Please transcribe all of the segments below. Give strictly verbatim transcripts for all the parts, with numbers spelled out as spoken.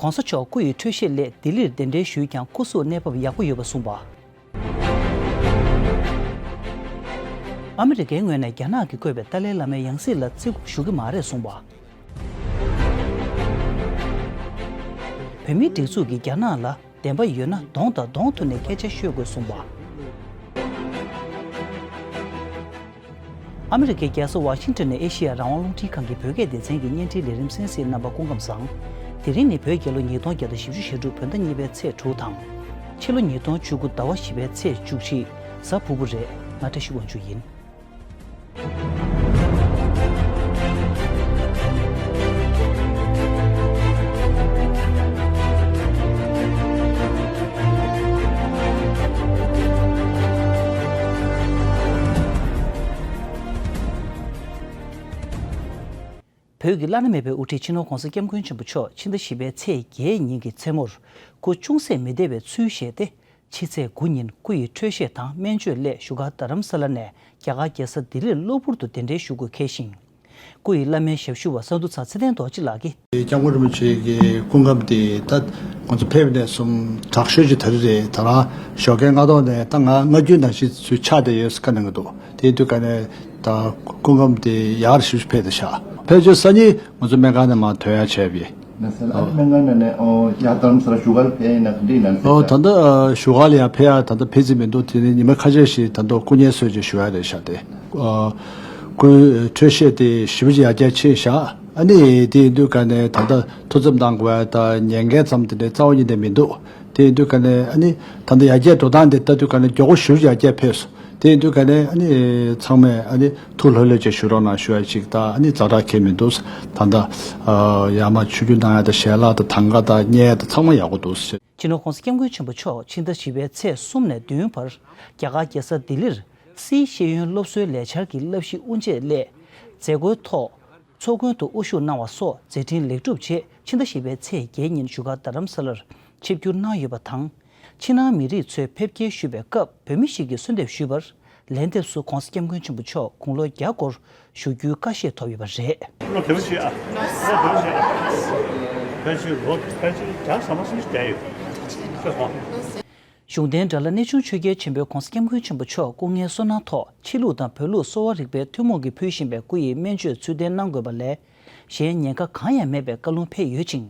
༧གོང་ས་མཆོག་སྐུ་ཡི་འཕྲོད་བཞེས་སླད་ལྡི་ལིར་གདན་འདྲེན་ཞུས་ཀྱང་སྐུ་གཟུགས་གནས་བབ་ཡག་པོ་ཡོད་པ་གསུངས་པ། ཨ་མི་རི་ཀའི་ངོས་ནས་རྒྱ་ནག་གིས་བསྐོས་པའི་ཏཱ་ལའི་བླ་མའི་ཡང་སྲིད་ལ་བརྩི་བཀུར་ཞུ་གི་མ་རེད་གསུངས་པ། བོད་མིའི་སྒྲིག་འཛུགས་ཀྱིས་རྒྱ་ནག་ལ་བདེན་པ་ཡོད་ན་གདོང་དང་གདོང་ཐུག་ནས་སྐད་ཆ་ཤོད་དགོས་གསུངས་པ། ཨ་མི་རི་ཀའི་རྒྱལ་ས་ཝ་ཤིང་ཊོན་ནས་ཨེ་ཤེ་ཡ་རང་དབང་རླུང་འཕྲིན་ཁང་གི་བོད་སྐད་སྡེ་ཚན་གྱི་བརྙན་འཕྲིན་ལས་རིམ་གསན་གཟིགས་རྣམ་པ་སྐུ་ཁམས་བཟང་། དེ་རིང་ནི་བོད་རྒྱལ་ལོ་ཉིས་སྟོང་བརྒྱ་དང་བཞི་བཅུ་ཞེ་དྲུག་བོད་ཟླ་གཉིས་པའི་ཚེས་དྲུག་དང་། ཕྱི་ལོ་ཉིས་སྟོང་བཅུ་དགུ་ཟླ་བ་བཞི་པའི་ཚེས་བཅུ་གཅིག་གཟའ་ཕུར་བུ་རེད། ང་བཀྲ་ཤིས་དབང་ཕྱུག་ཡིན། བོད་ཀྱི་བླ་ན་མེད་པའི་དབུ་ཁྲིད་སྤྱི་ནོར་༧གོང་ས་༧སྐྱབས་མགོན་ཆེན་པོ་མཆོག་ཕྱི་ཟླ་བཞི་པའི་ཚེས་བརྒྱད་ཉིན་གྱི་མཚན་མོར་སྐུ་ཅུང་ཟད་མི་བདེ་བའི་ཚུལ་བཞེས་ཏེ། ཕྱི་ཚེས་དགུ་ཉིན་སྐུ་ཡི་འཕྲོད་བཞེས་དང་སྨན་བཅོས་སླད་བཞུགས་སྒར་རྡ་རམ་ས་ལ་ནས་རྒྱ་གར་རྒྱལ་ས་ལྡི་ལིར་གློ་བུར་དུ་གདན་འདྲེན་ཞུ་དགོས་འཁེལ་ཞིང་། སྐུ་ཡི་བླ་མའི་ཞབས་ཞུ་བ་ས་འདུ་ཚང་ཚེ་བརྟན་རྡོ་རྗེ་ལགས་ཀྱིས། སྐྱབས་མགོན་རིན་པོ་ཆེ་གི་སྐུ་ཁམས་དེ་ད་ང་ཚོ་ཕེབས་ནས་བཟུང་དྲག་ཤོས་ཅིག་ད་རེས་རེད། ད་རང་ཞོགས་ཀའི་སྔ་ཐོག་ནས་ད་ང་སྔ་རྒྱུན་ནང་བཞིན་ཚུལ་ཆགས་བསྡད་ཡོད་ཟེར་བཀའ་གནང་གི་འདུག་དེ་དུས་ཀ་ནས་ད་སྐུ་ཁམས་དེ་ཡག་ཞེ་པོ་ཕེབས་བསྡད་ཤག་ཕལ་ཆེར་སང་ཉིན་ང་ཚོ་སྨན་ཁང་ནས་མར་ཐོན་ཡག་བྱས་པས། ལགས་སོ། ཨ་ནི་སྨན་ཁང་ནས་ནས་ཨོ་ཡར་རྡ་རམ་ས་ལ་བཞུགས་སྒར་ཕེབས་ཡིན་ན་ག་འདྲ་ཡིན་ན་ཟེར། ཨོ་ད་ལྟ་ཨ་བཞུགས་སྒར་ལ་ཡང་ཕེབས་ཡག་ད་ལྟ་ཕེབས་རྩིས་མི་འདུག་དེ་ནི་ཉི་མ་ཁ་ཤས་ཤིག་ད་ལྟ་སྐུ་ངལ་གསོ་བྱས་བཞུགས་ཡག་རེད་ཤག་དེ་ཨ་སྐུའི་འཕྲོད་བཞེས་དེ་ཞེ་པོ་ཅིག་ཡར་རྒྱས་ཕྱིན་ཤག་ཨ་ནི་དེ་ཡིན་དུས་ཀ་ནས་ད་ལྟ་ཐུགས་འཚབ་གནང་དགོས་ཡག་ད་ཉེན་ཁའི་མཚམས་དེ་འདྲའི་རྩ་བ་ཉིད་ནས་མི་འདུག་དེ་ཡིན་དུས་ཀ་ནས་ཨ་ནི་ད་ལྟ་ཡར་རྒྱས་འགྲོ་སྟངས་དེ་ལྟ་དུས་ཀ་ནས་མགྱོགས་པོ་ཞེ་པོ་ཅིག་ཡར་རྒྱས་ཕེབས་སོང་། དེ་ཡིན་དུས་ཀ་ནས་ཨ་ནི་ཚང་མས་ཨ་ནི་ཐུགས་ལྷོད་ལྷོད་བྱས་བཞུགས་རོགས་གནང་ཞུ་ཡག་ཅིག་དང་ཨ་ནི་ཛ་དྲག་གང་ཡང་མི་འདུག་ད་ལྟ་ཡར་མར་ཆིབས་བསྒྱུར་གནང་ཡག་དང་ཞལ་ལག་དང་དང་ག་དང་གཉེར་དང་ཚང་མ་ཡག་པོ་འདུག་སྤྱི་ནོར་༧གོང་ས་༧སྐྱབས་མགོན་ཆེན་པོ་མཆོག་ཕྱི་ཟླ་བཞི་པའི་ཚེས་གསུམ་ནས་བདུན་བར་རྒྱ་གར་རྒྱལ་ས་ལྡི་ལིར་སིའི་ཤེས་ཡོན་སློབ་གསོའི་ལས་འཆར་གྱི་བསླབ་གཞི་དབུ་འབྱེད་སླད་མཛད་སྒོའི་ཐོག་ཚོགས་མགོན་དུ་དབུ་བཞུགས་གནང་བ་སོགས་མཛད་འཕྲིན་ལེགས་གྲུབ་རྗེས་ཕྱི་ཟླ་བཞི་པའི་ཚེས་བརྒྱད་ཉིན་བཞུགས་སྒར་རྡ་རམ་ས་ལར་ཆིབས་བསྒྱུར་གནང་ཡོད་པ་དང་། ཕྱི་ནང་མི་རིགས་ཚོས་ཕེབས་སྐྱེལ་ཞུས་པའི་སྐབས་བོད་མི་ཞིག་གིས་གསོལ་འདེབས་ཞུས་པར། ལན་འདེབས་སུ་༧གོང་ས་༧སྐྱབས་མགོན་ཆེན་པོ་མཆོག་དགུང་ལོ་བརྒྱ་སྐོར་བཞུགས་རྒྱུའི་བཀའ་བཞེས་ཐོབ་ཡོད་པ་རེད། ལོ་བདུན་ཅུ་ཨ། ལོ་བདུན་ཅུ་ཨ། ཕལ་ཆེར་ལོ་ཕལ་ཆེར་བརྒྱ་ཟ་མ་ཟིན་ཞིག་བསྡད་ཡོད། ཤོད་སོང་། གཞུང་བསྟེན་དགྲ་ལྷ་གནས་ཆུང་ཆོས་རྒྱལ་ཆེན་པོས་༧གོང་ས་༧སྐྱབས་མགོན་ཆེན་པོ་མཆོག་སྐུ་ངལ་གསོ་གནང་ཐོག་ཕྱི་ལུགས་དང་བོད་ལུགས་གསོ་བ་རིག་པའི་ཐུན་མོང་གིས་ཕུལ་བཞིན་པའི་སྐུ་ཡི་སྨན་བཅོས་ཚུལ་ལྡན་གནང་དགོས་པ་ལས། གཞན་ཉེན་ཁ་གང་ཡང་མེད་པའི་བཀའ་ལུང་ཕེབས་ཡོད་ཅིང་།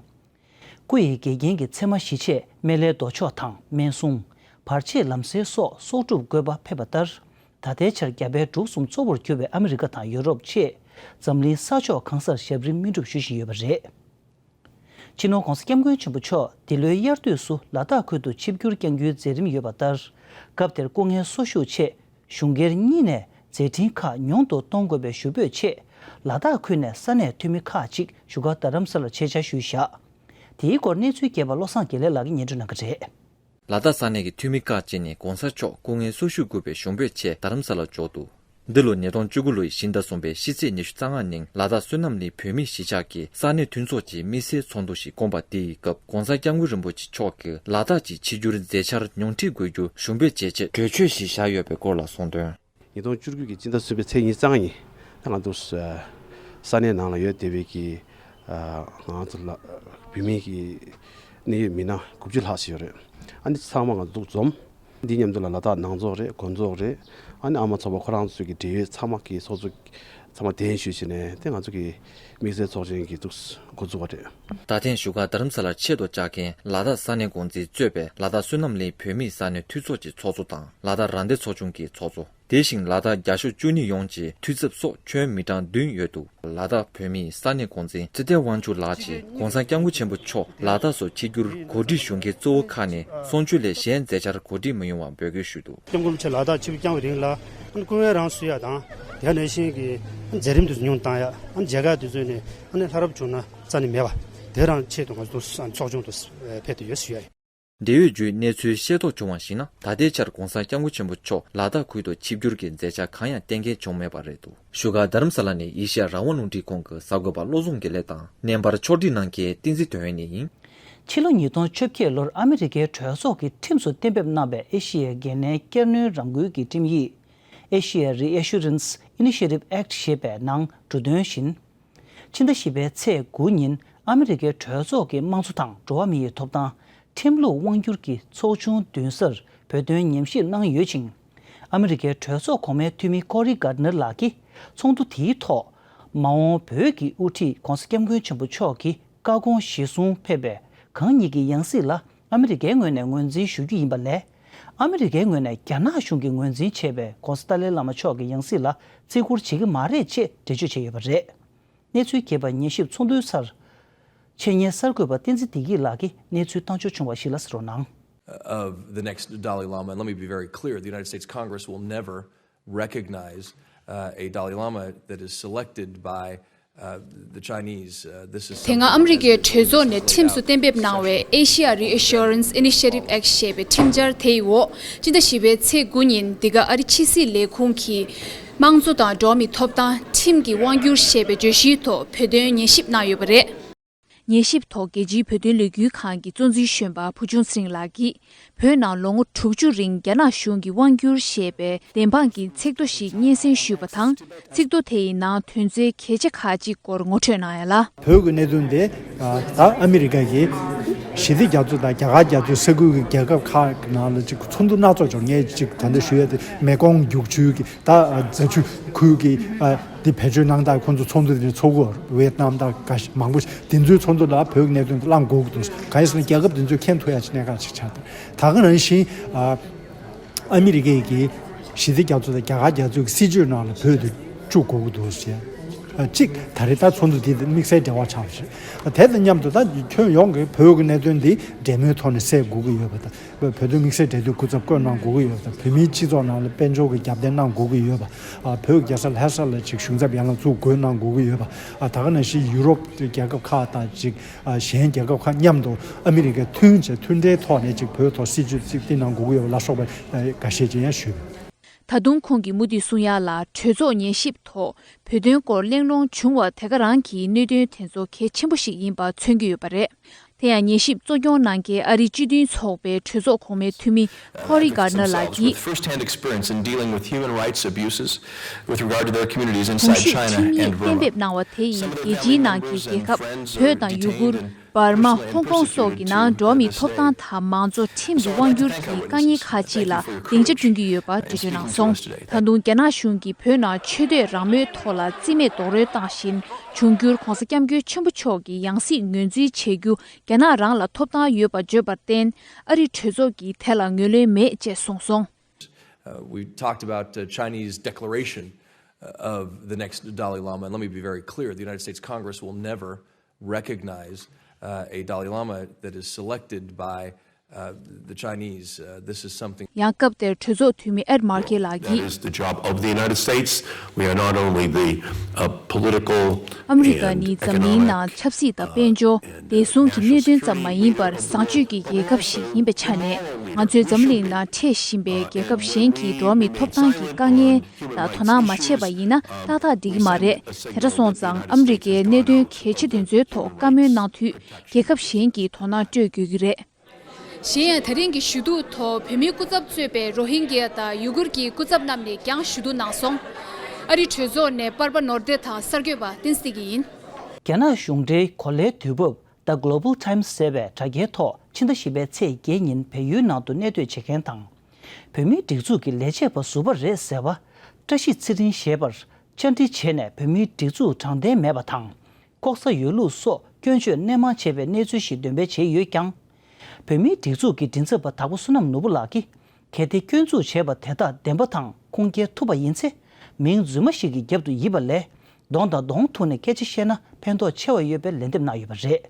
སྐུ་ཡི་འགལ་རྐྱེན་གྱི་མཚན་མ་ཞི་ཆེད་སྨན་བླའི་མདོ་ཆོག་དང་སྨན་སྲུང་། བར་ཆད་ལམ་སེལ་སོགས་གསོག་སྒྲུབ་དགོས་པ་ཕེབས་པ་ལྟར། ད་ལྟའི་ཆར་རྒྱ་བལ་འབྲུག་གསུམ་གཙོ་བོར་གྱུར་པའི་ཨ་མི་རི་ཀ་དང་ཡོ་རོབ་ཆེས་འཛམ་གླིང་ས་ཕྱོགས་གང་སར་ཞབས་རིམ་སྨིན་སྒྲུབ་ཞུ་བཞིན་ཡོད་པ་རེད། སྤྱི་ནོར་༧གོང་ས་༧སྐྱབས་མགོན་ཆེན་པོ་མཆོག་འདི་ལོའི་དབྱར་དུས་སུ་ལ་དྭགས་ཁུལ་དུ་ཆིབས་བསྒྱུར་བསྐྱང་རྒྱུའི་མཛད་རིམ་ཡོད་པ་ལྟར། སྐབས་དེར་སྐུ་ངལ་གསོ་བཞུགས་ཆེད། གཞུང་སྒེར་གཉིས་ནས་མཛད་འཕྲིན་ཁག་ཉུང་དུ་གཏོང་དགོས་པའི་ཞུ་འབོད་ཆེད། ལ་དྭགས་ཁུལ་ནས་ས་གནས་འཐུས་མི་ཁག་ཅིག་བཞུགས་སྒར་རྡ་རམ་ས་ལར་ཆེད་བཅར་ཞུས་བཞག་དེའི་སྐོར་གནས་ཚུལ་རྒྱས་པ་བློ་བཟང་དགེ་ལེགས་ལགས་ཀྱིས་སྙན་སྒྲོན་གནང་གི་རེད། ལ་དྭགས་ས་གནས་ཀྱི་འཐུས་མི་ཁག་ཅིག་ནས་༧གོང་ས་མཆོག་སྐུ་ངལ་གསོ་བཞུགས་དགོས་པའི་ཞུ་འབོད་ཆེད་རྡ་རམ་ས་ལར་འབྱོར་འདུག་འདི་ལོ་ཉིས་སྟོང་བཅུ་དགུ་ལོའི་ཞིང་ཟླ་གསུམ་པའི་ཕྱི་ཚེས་ཉི་ཤུ་རྩ་ལྔ་ཉིན་ལ་དྭགས་བསོད་ནམས་གླིང་བོད་མིའི་གཞིས་ཆགས་ཀྱི་ས་གནས་མཐུན་ཚོགས་ཀྱི་དམིགས་བསལ་ཚོགས་འདུ་ཞིག་བསྐོངས་པ་དེའི་སྐབས་༧གོང་ས་༧སྐྱབས་མགོན་རིན་པོ་ཆེ་མཆོག་གིས་ལ་དྭགས་ཀྱི་ཆིབས་བསྒྱུར་མཛད་འཆར་ཉུང་འཕྲི་དགོས་རྒྱུ་ཞུ་འབོད་བྱེད་ཆེད་གྲོས་ཆོད་ཞིག་བཞག་ཡོད་པའི་སྐོར་ལ་གསུངས་དོན། ཉིས་སྟོང་བཅུ་དགུ་གི་སྤྱི་ཟླ་གསུམ་པའི་ཚེས་ཉི་ཤུ་རྩ་ལྔ་ཉིན་ད་ང་ཚོ་ས་གནས་ནང་ལ་ཡོད་བསྡད་པའི་གི་ང་ཚོ་ལ་བོད་མིའི་གི་གནད་ཡོད་མི་སྣ་དགུ་བཅུ་ལྷག་ཞིག་ཡོད་རེད། ཨ་ནི་ཚང་མ་ང་ཚོ་འཛོམས། འདི་མཉམ་དུ་ལ་ལ་དྭགས་ནང་ཚོགས་རེད། དགོན་ཚོགས་རེད། ཨ་ནི་ཨ་མ་ཚོགས་པ་ཁོ་རང་ཚོའི་གི་འབྲེལ་ཡོད་ཚང་མ་གི་ཚོགས་གཙོ་ཚང་མ་གདན་ཞུས་བྱས་ནས་དེ་ང་ཚོ་གི་དམིགས་བསལ་ཚོགས་ཆེན་གྱི་འདུག་འགོ་འཛུགས་པ་རེད། ད་ཐེངས་བཞུགས་སྒར་རྡ་རམ་ས་ལར་ཆེད་དུ་བཅར་མཁན་ལ་དྭགས་ས་གནས་འགོ་འཛིན་གཙོས་པའི་ལ་དྭགས་བསོད་ནམས་གླིང་བོད་མིའི་ས་གནས་འཐུས་ཚོགས་ཀྱི་ཚོགས་གཙོ་དང་ལ་དྭགས་རང་བདེན་ཚོགས་ཆུང་གི་ཚོགས་གཙོ། དེ་བཞིན་ལ་དྭགས་རྒྱ་ཤོག་བཅུ་གཉིས་ཡོངས་ཀྱི་འཐུས་ཚབ་སོགས་ཁྱོན་མི་གྲངས་བདུན་ཡོད་འདུག་ལ་དྭགས་བོད་མིའི་ས་གནས་འགོ་འཛིན་ཚེ་བརྟན་དབང་ཕྱུག་ལགས་ཀྱིས་༧གོང་ས་༧སྐྱབས་མགོན་ཆེན་པོ་མཆོག་ལ་དྭགས་སུ་ཆིབས་བསྒྱུར་གོ་སྒྲིག་ཞུ་མཁན་གཙོ་བོ་ཁག་ནི་གསུང་ཆོས་ལས་གཞན་མཛད་འཆར་གོ་སྒྲིག་མི་ཡོང་བར་འབོད་སྐུལ་ཞུས་འདུག ༧སྐྱབས་མགོན་ཆེན་ལ་དྭགས་ཆིབས་བསྐྱངས་པའི་རིང་ལ་སྐུ་ངལ་རང་གསོ་ཡ་དང་དེ་ནང་བཞིན་གྱི་མཛད་རིམ་དེ་ཚོ་ཉུང་བཏང་ཡ། མཇལ་ཁ་དེ་ཚོ་ནས་ལྷ་རབ་བྱུང་ན་རྩ་ནས་མེད་པ་དེ་རང་ཆེད་དུ་ང་ཚོ་ཚོགས་ཆུང་དུ་ཕེབས་ཏེ་ཡོད་ཞུ་ཡ་ཡིན། འབྲེལ་ཡོད་བརྒྱུད་གནས་ཚུལ་ཤེས་རྟོགས་བྱུང་བར་གཞིགས་ན། ད་ལྟའི་ཆར་༧གོང་ས་༧སྐྱབས་མགོན་ཆེན་པོ་མཆོག་ལ་དྭགས་ཁུལ་དུ་ཆིབས་བསྒྱུར་གྱི་མཛད་འཆར་གང་ཡང་གཏན་འཁེལ་བྱུང་མེད་པ་རེད་འདུག་བཞུགས་སྒར་རྡ་རམ་ས་ལ་ནས་ཨེ་ཤེ་ཡ་རང་དབང་རླུང་འཕྲིན་ཁང་གི་གསར་འགོད་པ་བློ་བཟང་དགེ་ལེགས་དང་། བརྙན་པར་ཕྱོགས་སྒྲིག་གནང་མཁན་བསྟན་འཛིན་དོན་ཡོད་ནས་ཡིན། ཕྱི་ལོ་ཉིས་སྟོང་བཅོ་བརྒྱད་ལོར་ཨ་མི་རི་ཀའི་གྲོས་ཚོགས་ཀྱིས་ཁྲིམས་སུ་གཏན་འབེབས་གནང་བའི་ཨེ་ཤེ་ཡའི་འགན་ལྷན་བསྐྱར་སྣོན་རང་འགུལ་གྱི་ཁྲིམས་ཡིག Asia Reassurance Initiative Act ཞེས་པའི་ནང་འབྲུ་དོན་བཞིན། ཕྱི་ཟླ་བཞི་པའི་ཚེས་དགུ་ཉིན་ ཨ་མི་རི་ཀའི་གྲོས་ཚོགས་ཀྱི་དམངས་གཙོ་དང་འགྲོ་བ་མིའི་ཐོབ་ཐང་། ཁྲིམས་ལུགས་དབང་སྒྱུར་གྱི་ཚོགས་ཆུང་བདུན་སར་བོད་དོན་ཉམས་ཞིབ་གནང་ཡོད་ཅིང་། ཨ་མི་རི་ཀའི་གྲོས་ཚོགས་གོང་མའི་འཐུས་མི་ཀོ་རི་གྷར་ནར་ལགས་ཀྱིས་ཚོགས་འདུ་དེའི་ཐོག་མ་འོངས་བོད་ཀྱི་དབུ་ཁྲིད་༧གོང་ས་༧སྐྱབས་མགོན་ཆེན་པོ་མཆོག་གི་བཀའ་དགོངས་གཞིར་བཟུང་ཕེབས་པའི་གང་ཉིད་ཀྱི་ཡང་སྲིད་ལ་ཨ་མི་རི་ཀའི་ངོས་ནས་ངོས་འཛིན་ཞུ་རྒྱུ་ཡིན་པ་ལས། ཨ་མི་རི་ཀའི་ངོས་ནས་རྒྱ་ནག་གཞུང་གིས་ངོས་འཛིན་བྱས་པའི་༧གོང་ས་ཏཱ་ལའི་བླ་མ་མཆོག་གི་ཡང་སྲིད་ལ་བརྩི་བཀུར་བྱེད་ཀྱི་མ་རེད་ཅེས་འགྲེལ་བརྗོད་བྱས་ཡོད་པ་རེད། གནས་ཚུལ་རྒྱས་པ་ཉན་ཞིབ་ཚོགས་འདུའི་སར། འཆད་ཉན་གསར་འགོད་པ་བསྟན་འཛིན་བདེ་སྐྱིད་ལགས་ཀྱིས་གནས་ཚུལ་བཏང་འབྱོར་བྱུང་བ་ཞིག་ལ་གཟིགས་རོགས་གནང་། Of the next Dalai Lama, and let me be very clear, the United States Congress will never recognize uh, a Dalai Lama that is selected by uh, the Chinese. Uh, this is དེ་སྔ་ཨ་མི་རི་ཀའི་གྲོས་ཚོགས་ནས་ཁྲིམས་སུ་གཏན་འབེབས་གནང་བའི་Asia Reassurance Initiative Act ཞེས་པའི་ཁྲིམས་འཆར་དེའི་འོག་སྤྱི་ཟླ་བཞི་པའི་ཚེས་དགུ་ཉིན་འདི་ག་ཨ་རི་ཕྱི་སྲིད་ལས་ཁུངས་ཀྱིས། དམངས་གཙོ་དང་འགྲོ་བ་མིའི་ཐོབ་ཐང་ཁྲིམས་ཀྱི་དབང་སྒྱུར་ཞེས་པའི་བརྗོད་གཞིའི་ཐོག་བོད་དོན་ཉན་ཞིབ་གནང་ཡོད་པ་རེད། ཉན་ཞིབ་ཐོག་རྒྱལ་སྤྱིའི་བོད་དོན་ལས་འགུལ་ཁང་གི་གཙོ་འཛིན་གཞོན་པ་བུ་ཆུང་ཚེ་རིང་ལགས་ཀྱིས། བོད་ནང་ལོ་ངོ་དྲུག་ཅུ་རིང་རྒྱ་ནག་གཞུང་གིས་དབང་བསྒྱུར་ཞེས་པའི་བདེན་དཔང་གི་ཚིག་ཐོ་ཞིག་སྙན་སེང་ཞུས་པ་དང་། ཚིག་ཐོ་དེ་ཡི་ནང་དོན་ཚན་གལ་ཆེ་ཁག་ཅིག་སྐོར་ངོ་སྤྲོད་གནང་ཡ་ལ། བོད་ཀྱི་གནད་དོན་དེ་ད་ཨ་མི་རི་ཀ་གིས་ཞི་བདེ་རྒྱ་མཚོ་དང་རྒྱ་གར་རྒྱ་མཚོའི་ས་ཁུལ་གྱི་རྒྱལ་ཁབ་ཁག་གི་ནང་ལ་ཅིག་ཚོགས་འདུ་སྣ་ཚོགས་བྱུང་། ངས་ཅིག་ད་ལྟ་ཞུ་ཡ་དེ་མེ་ཀོང་རྒྱུག་ཆུའི་གི་ད་རྫ་ཆུ་ཁུལ་གྱི་འདི་བེད་སྤྱོད་གནང་སྟངས། ཁོང་ཚོ་ཚོགས་འདུ་དེ་ཚོགས་གོ། ཝེ་ཏི་ནམ་དང་འགའ་ཤས་མང་པོ་ཞིག་དེ་ཚོའི་ཚོགས་འདུ་ལ་བོད་ཀྱི་གནད་དོན་དེ་གླེང་དགོས་ཀྱི་འདུག། གང་ཡིན་ཟེར་ན་རྒྱལ་ཁབ་དེ་ཚོས་མཁྱེན་ཐུབ་ཡ་ཅིག་གནད་འགག་ཅིག་ཆགས་འདུག། ད་ག་ནང་བཞིན་ཨ་མི་རི་ཀའི་གི་ཞི་བདེ་རྒྱ་མཚོ་དང་རྒྱ་གར་རྒྱ་མཚོའི་གི་སྲིད་ཇུས་ནང་ལ་བོད་དེ་བཅུག་དགོས་ཀྱི་འདུག་ཟེར། གཅིག་ད་རེས་ད་ཚོགས་འདུ་དེ་དམིགས་བསལ་འབྲེལ་བ་ཆགས་པ་རེད། དེ་དང་མཉམ་དུ་ད་ཁྱོན་ཡོངས་ཀྱི་བོད་ཀྱི་གནད་དོན་འདི་འབྲེལ་མོལ་ཐོག་ནས་སེལ་དགོས་ཀྱི་ཡོད་པ་དང་། བོད་དོན་དམིགས་བསལ་འབྲེལ་མཐུད་སྐུ་ཚབ་བསྐོས་གནང་དགོས་ཀྱི་ཡོད་པ་དང་། བོད་མིའི་སྤྱི་ཚོགས་ནང་ལ་དཔལ་འབྱོར་གྱི་རྒྱབ་རྟེན་གནང་དགོས་ཀྱི་ཡོད་པ། ཨ་བོད་རྒྱལ་ས་ལྷ་ས་ལ་ཅིག་གཞུང་ཚབ་ཡན་ལག་བཙུགས་དགོས་གནང་དགོས་ཀྱི་ཡོད་པ། ཨ་ད་ག་ནང་བཞིན་ཡུ་རོབ་རྒྱལ་ཁབ་ཁག་དང་ཅིག་ཨ་གཞན་རྒྱལ་ཁབ་ཁག་མཉམ་དུ་ཨ་མི་རི་ཀས་མཐུན་བྱས་མཐུན་སྒྲིལ་ཐོག་ནས་ཅིག་བོད་ཐོག་སྲིད་ཇུས་ཅིག་བཏིང་གནང་དགོས་ཀྱི་ཡོད་པ་ལ་སོགས་པ་ཨ་འགའ་ཤས་ཅིག་ཡང་ཞུས། ད་དུང་ཁོང་གིས་མུ་མཐུད་གསུང་ཡ་ལ། གྲོས་ཚོགས་ཉན་ཞིབ་ཐོག་བོད་དོན་སྐོར་གླེང་སློང་བྱུང་བ་དེ་ག་རང་གིས་གནད་དོན་དེ་ཚོ་གལ་ཆེན་པོ་ཞིག་ཡིན་པ་མཚོན་གྱི་ཡོད་པ་རེད། དེ་ཡང་ཉན་ཞིབ་གཙོ་སྐྱོང་གནང་མཁན་ཨ་རིའི་སྤྱི་མཐུན་ཚོགས་པའི་གྲོས་ཚོགས་གོང་མའི་འཐུས་མི་ཁོ་རི་གྷར་ནར་ལགས་ཀྱིས། First-hand experience in dealing with human rights abuses with regard to their communities གོང་ཞུས་ཁྲིམས་ཡིག་གཏན་འབེབས་གནང་བ་དེ་ཡིས་རྒྱལ་སྤྱིའི་ནང་གི་རྒྱལ་ཁབ་བོད་དང་ཡུ་གུར། འབར་མ། ཧོང་ཀོང་སོགས་ཀྱི་ནང་འགྲོ་བ་མིའི་ཐོབ་ཐང་དང་མང་གཙོ་ཁྲིམས་ཀྱི་དབང་སྒྱུར་གྱི་དཀའ་ངལ་ཁག་ཅིག་ལ་སྡིངས་ཆ་བསྐྲུན་གྱི་ཡོད་པ་འགྲེལ་བརྗོད་གནང་སོང་། ད་དུང་རྒྱ་ནག་གཞུང་གིས་བོད་ནང་ཆོས་དད་རང་མོས་ཐོག་ལ་རྩིས་མེད་རྡོག་རོལ་བཏང་བཞིན་འབྱུང་འགྱུར་༧གོང་ས་༧སྐྱབས་མགོན་ཆེན་པོ་མཆོག་གི་ཡང་སྲིད་ངོས་འཛིན་བྱེད་རྒྱུ་རྒྱ་ནག་རང་ལ་ཐོབ་ཐང་ཡོད་པ་བརྗོད་པར་བརྟེན། ཨ་རིའི་གྲོས་ཚོགས་ཀྱིས་དེ་ལ་ངོས་ལེན་མེད་ཅེས་གསུངས་སོང་། Uh, we talked about uh, Chinese declaration uh, of the next Dalai Lama, and let me be very clear: the United States Congress will never recognize uh, a Dalai Lama that is selected by uh, the Chinese. Uh, this is something. ཡང་སྐབས་དེར་གྲོས་ཚོགས་འཐུས་མི་ཨེད་མར་ཁེ་ལགས་ཀྱིས། That is the job of the United States. We are not only the uh, political ཨ་མི་རི་ཀ་ནི་འཛམ་གླིང་ནང་ཆབ་སྲིད་དང་དཔལ་འབྱོར། བདེ་སྲུང་གི་གནད་དོན་ཙམ་མ་ཡིན་པར་བཟང་སྤྱོད་ཀྱི་རྒྱལ་ཁབ་ཞིག་ཡིན་པའི་ཆ་ནས། ང་ཚོས་འཛམ་གླིང་ནང་འཕྲད་བཞིན་པའི་རྒྱལ་ཁབ་གཞན་གྱི་འགྲོ་བ་མིའི་ཐོབ་ཐང་གི་དཀའ་ངལ་ལ་དོ་སྣང་མ་བྱས་པ་ཡིན་ན་ཏག་ཏག་འགྲིག་གི་མ་རེད། དེ་འདྲ་སོང་ཙང་ཨ་མི་རི་ཀའི་གནད་དོན་གལ་ཆེ་དེ་ཚོའི་ཐོག་བཀའ་མོལ་གནང་དུས་རྒྱལ་ཁབ་གཞན་གྱིས་དོ་སྣང་སྤྲོད་དགོས་ཀྱི་རེད། གཞན་ཡང་ད་རིང་གི་ཞུ་གཏུག་ཐོག་བོད་མིའི་སྐུ་ཚབ་གཙོས་པའི་རོ་ཧིན་གྱ་དང་ཡུ་གུར་གྱི་སྐུ་ཚབ་རྣམས་ནས་ཀྱང་ཞུ་གཏུག་གནང་སོང་། ཨ་རིའི་གྲོས་ཚོགས་ནས་པར་པ་ནོར་བདེ་དང་གསར་འགོད་པ་བསྟན་འཛིན་བདེ་སྐྱིད་ཡིན། རྒྱ་ནག་གཞུང་འབྲེལ་གོ་ལའི་དུས་བབ། The Global Times ཟེར་བའི་དྲ་རྒྱའི་ཐོག་ཕྱི་ཟླ་བཞི་པའི་ཚེས་བརྒྱད་ཉིན་བལ་ཡུལ་ནང་དུ་གནས་སྡོད་བྱེད་མཁན་དང་། བོད་མིའི་སྒྲིག་འཛུགས་ཀྱི་ལས་བྱེད་པ་ཟུར་པ་རེད་ཟེར་བ། བཀྲ་ཤིས་ཚེ་རིང་ཞེས་པར་བཅར་འདྲི་བྱས་ནས་བོད་མིའི་སྒྲིག་འཛུགས་དྲང་བདེན་མེད་པ་དང་། ལྐོག་ཟ་ཡོད་ལུགས་སོགས་སྐྱོན་བརྗོད་སྣེ་མང་བྱས་པའི་གནས་ཚུལ་ཞིག་འདོན་སྤེལ་བྱས་ཡོད་ཀྱང་། བོད་མིའི་སྒྲིག་འཛུགས་ཀྱི་མགྲིན་ཚབ་པ་དྭགས་པོ་བསོད་ནམས་ནོར་བུ་ལགས་ཀྱིས། གལ་ཏེ་སྐྱོན་འཛུགས་བྱས་པ་དེ་དག་བདེན་པ་དང་ཁུངས་སྐྱེལ་ཐུབ་པ་ཡིན་ཚེ། མིང་རྫུན་མ་ཞིག་གི་རྒྱབ་ཏུ་ཡིབ་པ་ལས། གདོང་དང་གདོང་ཐུག་ནས་སྐད་ཆ་བཤད་ན་ཕན་ཐོགས་ཆེ་བ་ཡོད་པའི་ལན་འདེབས་གནང་ཡོད་པ་རེད།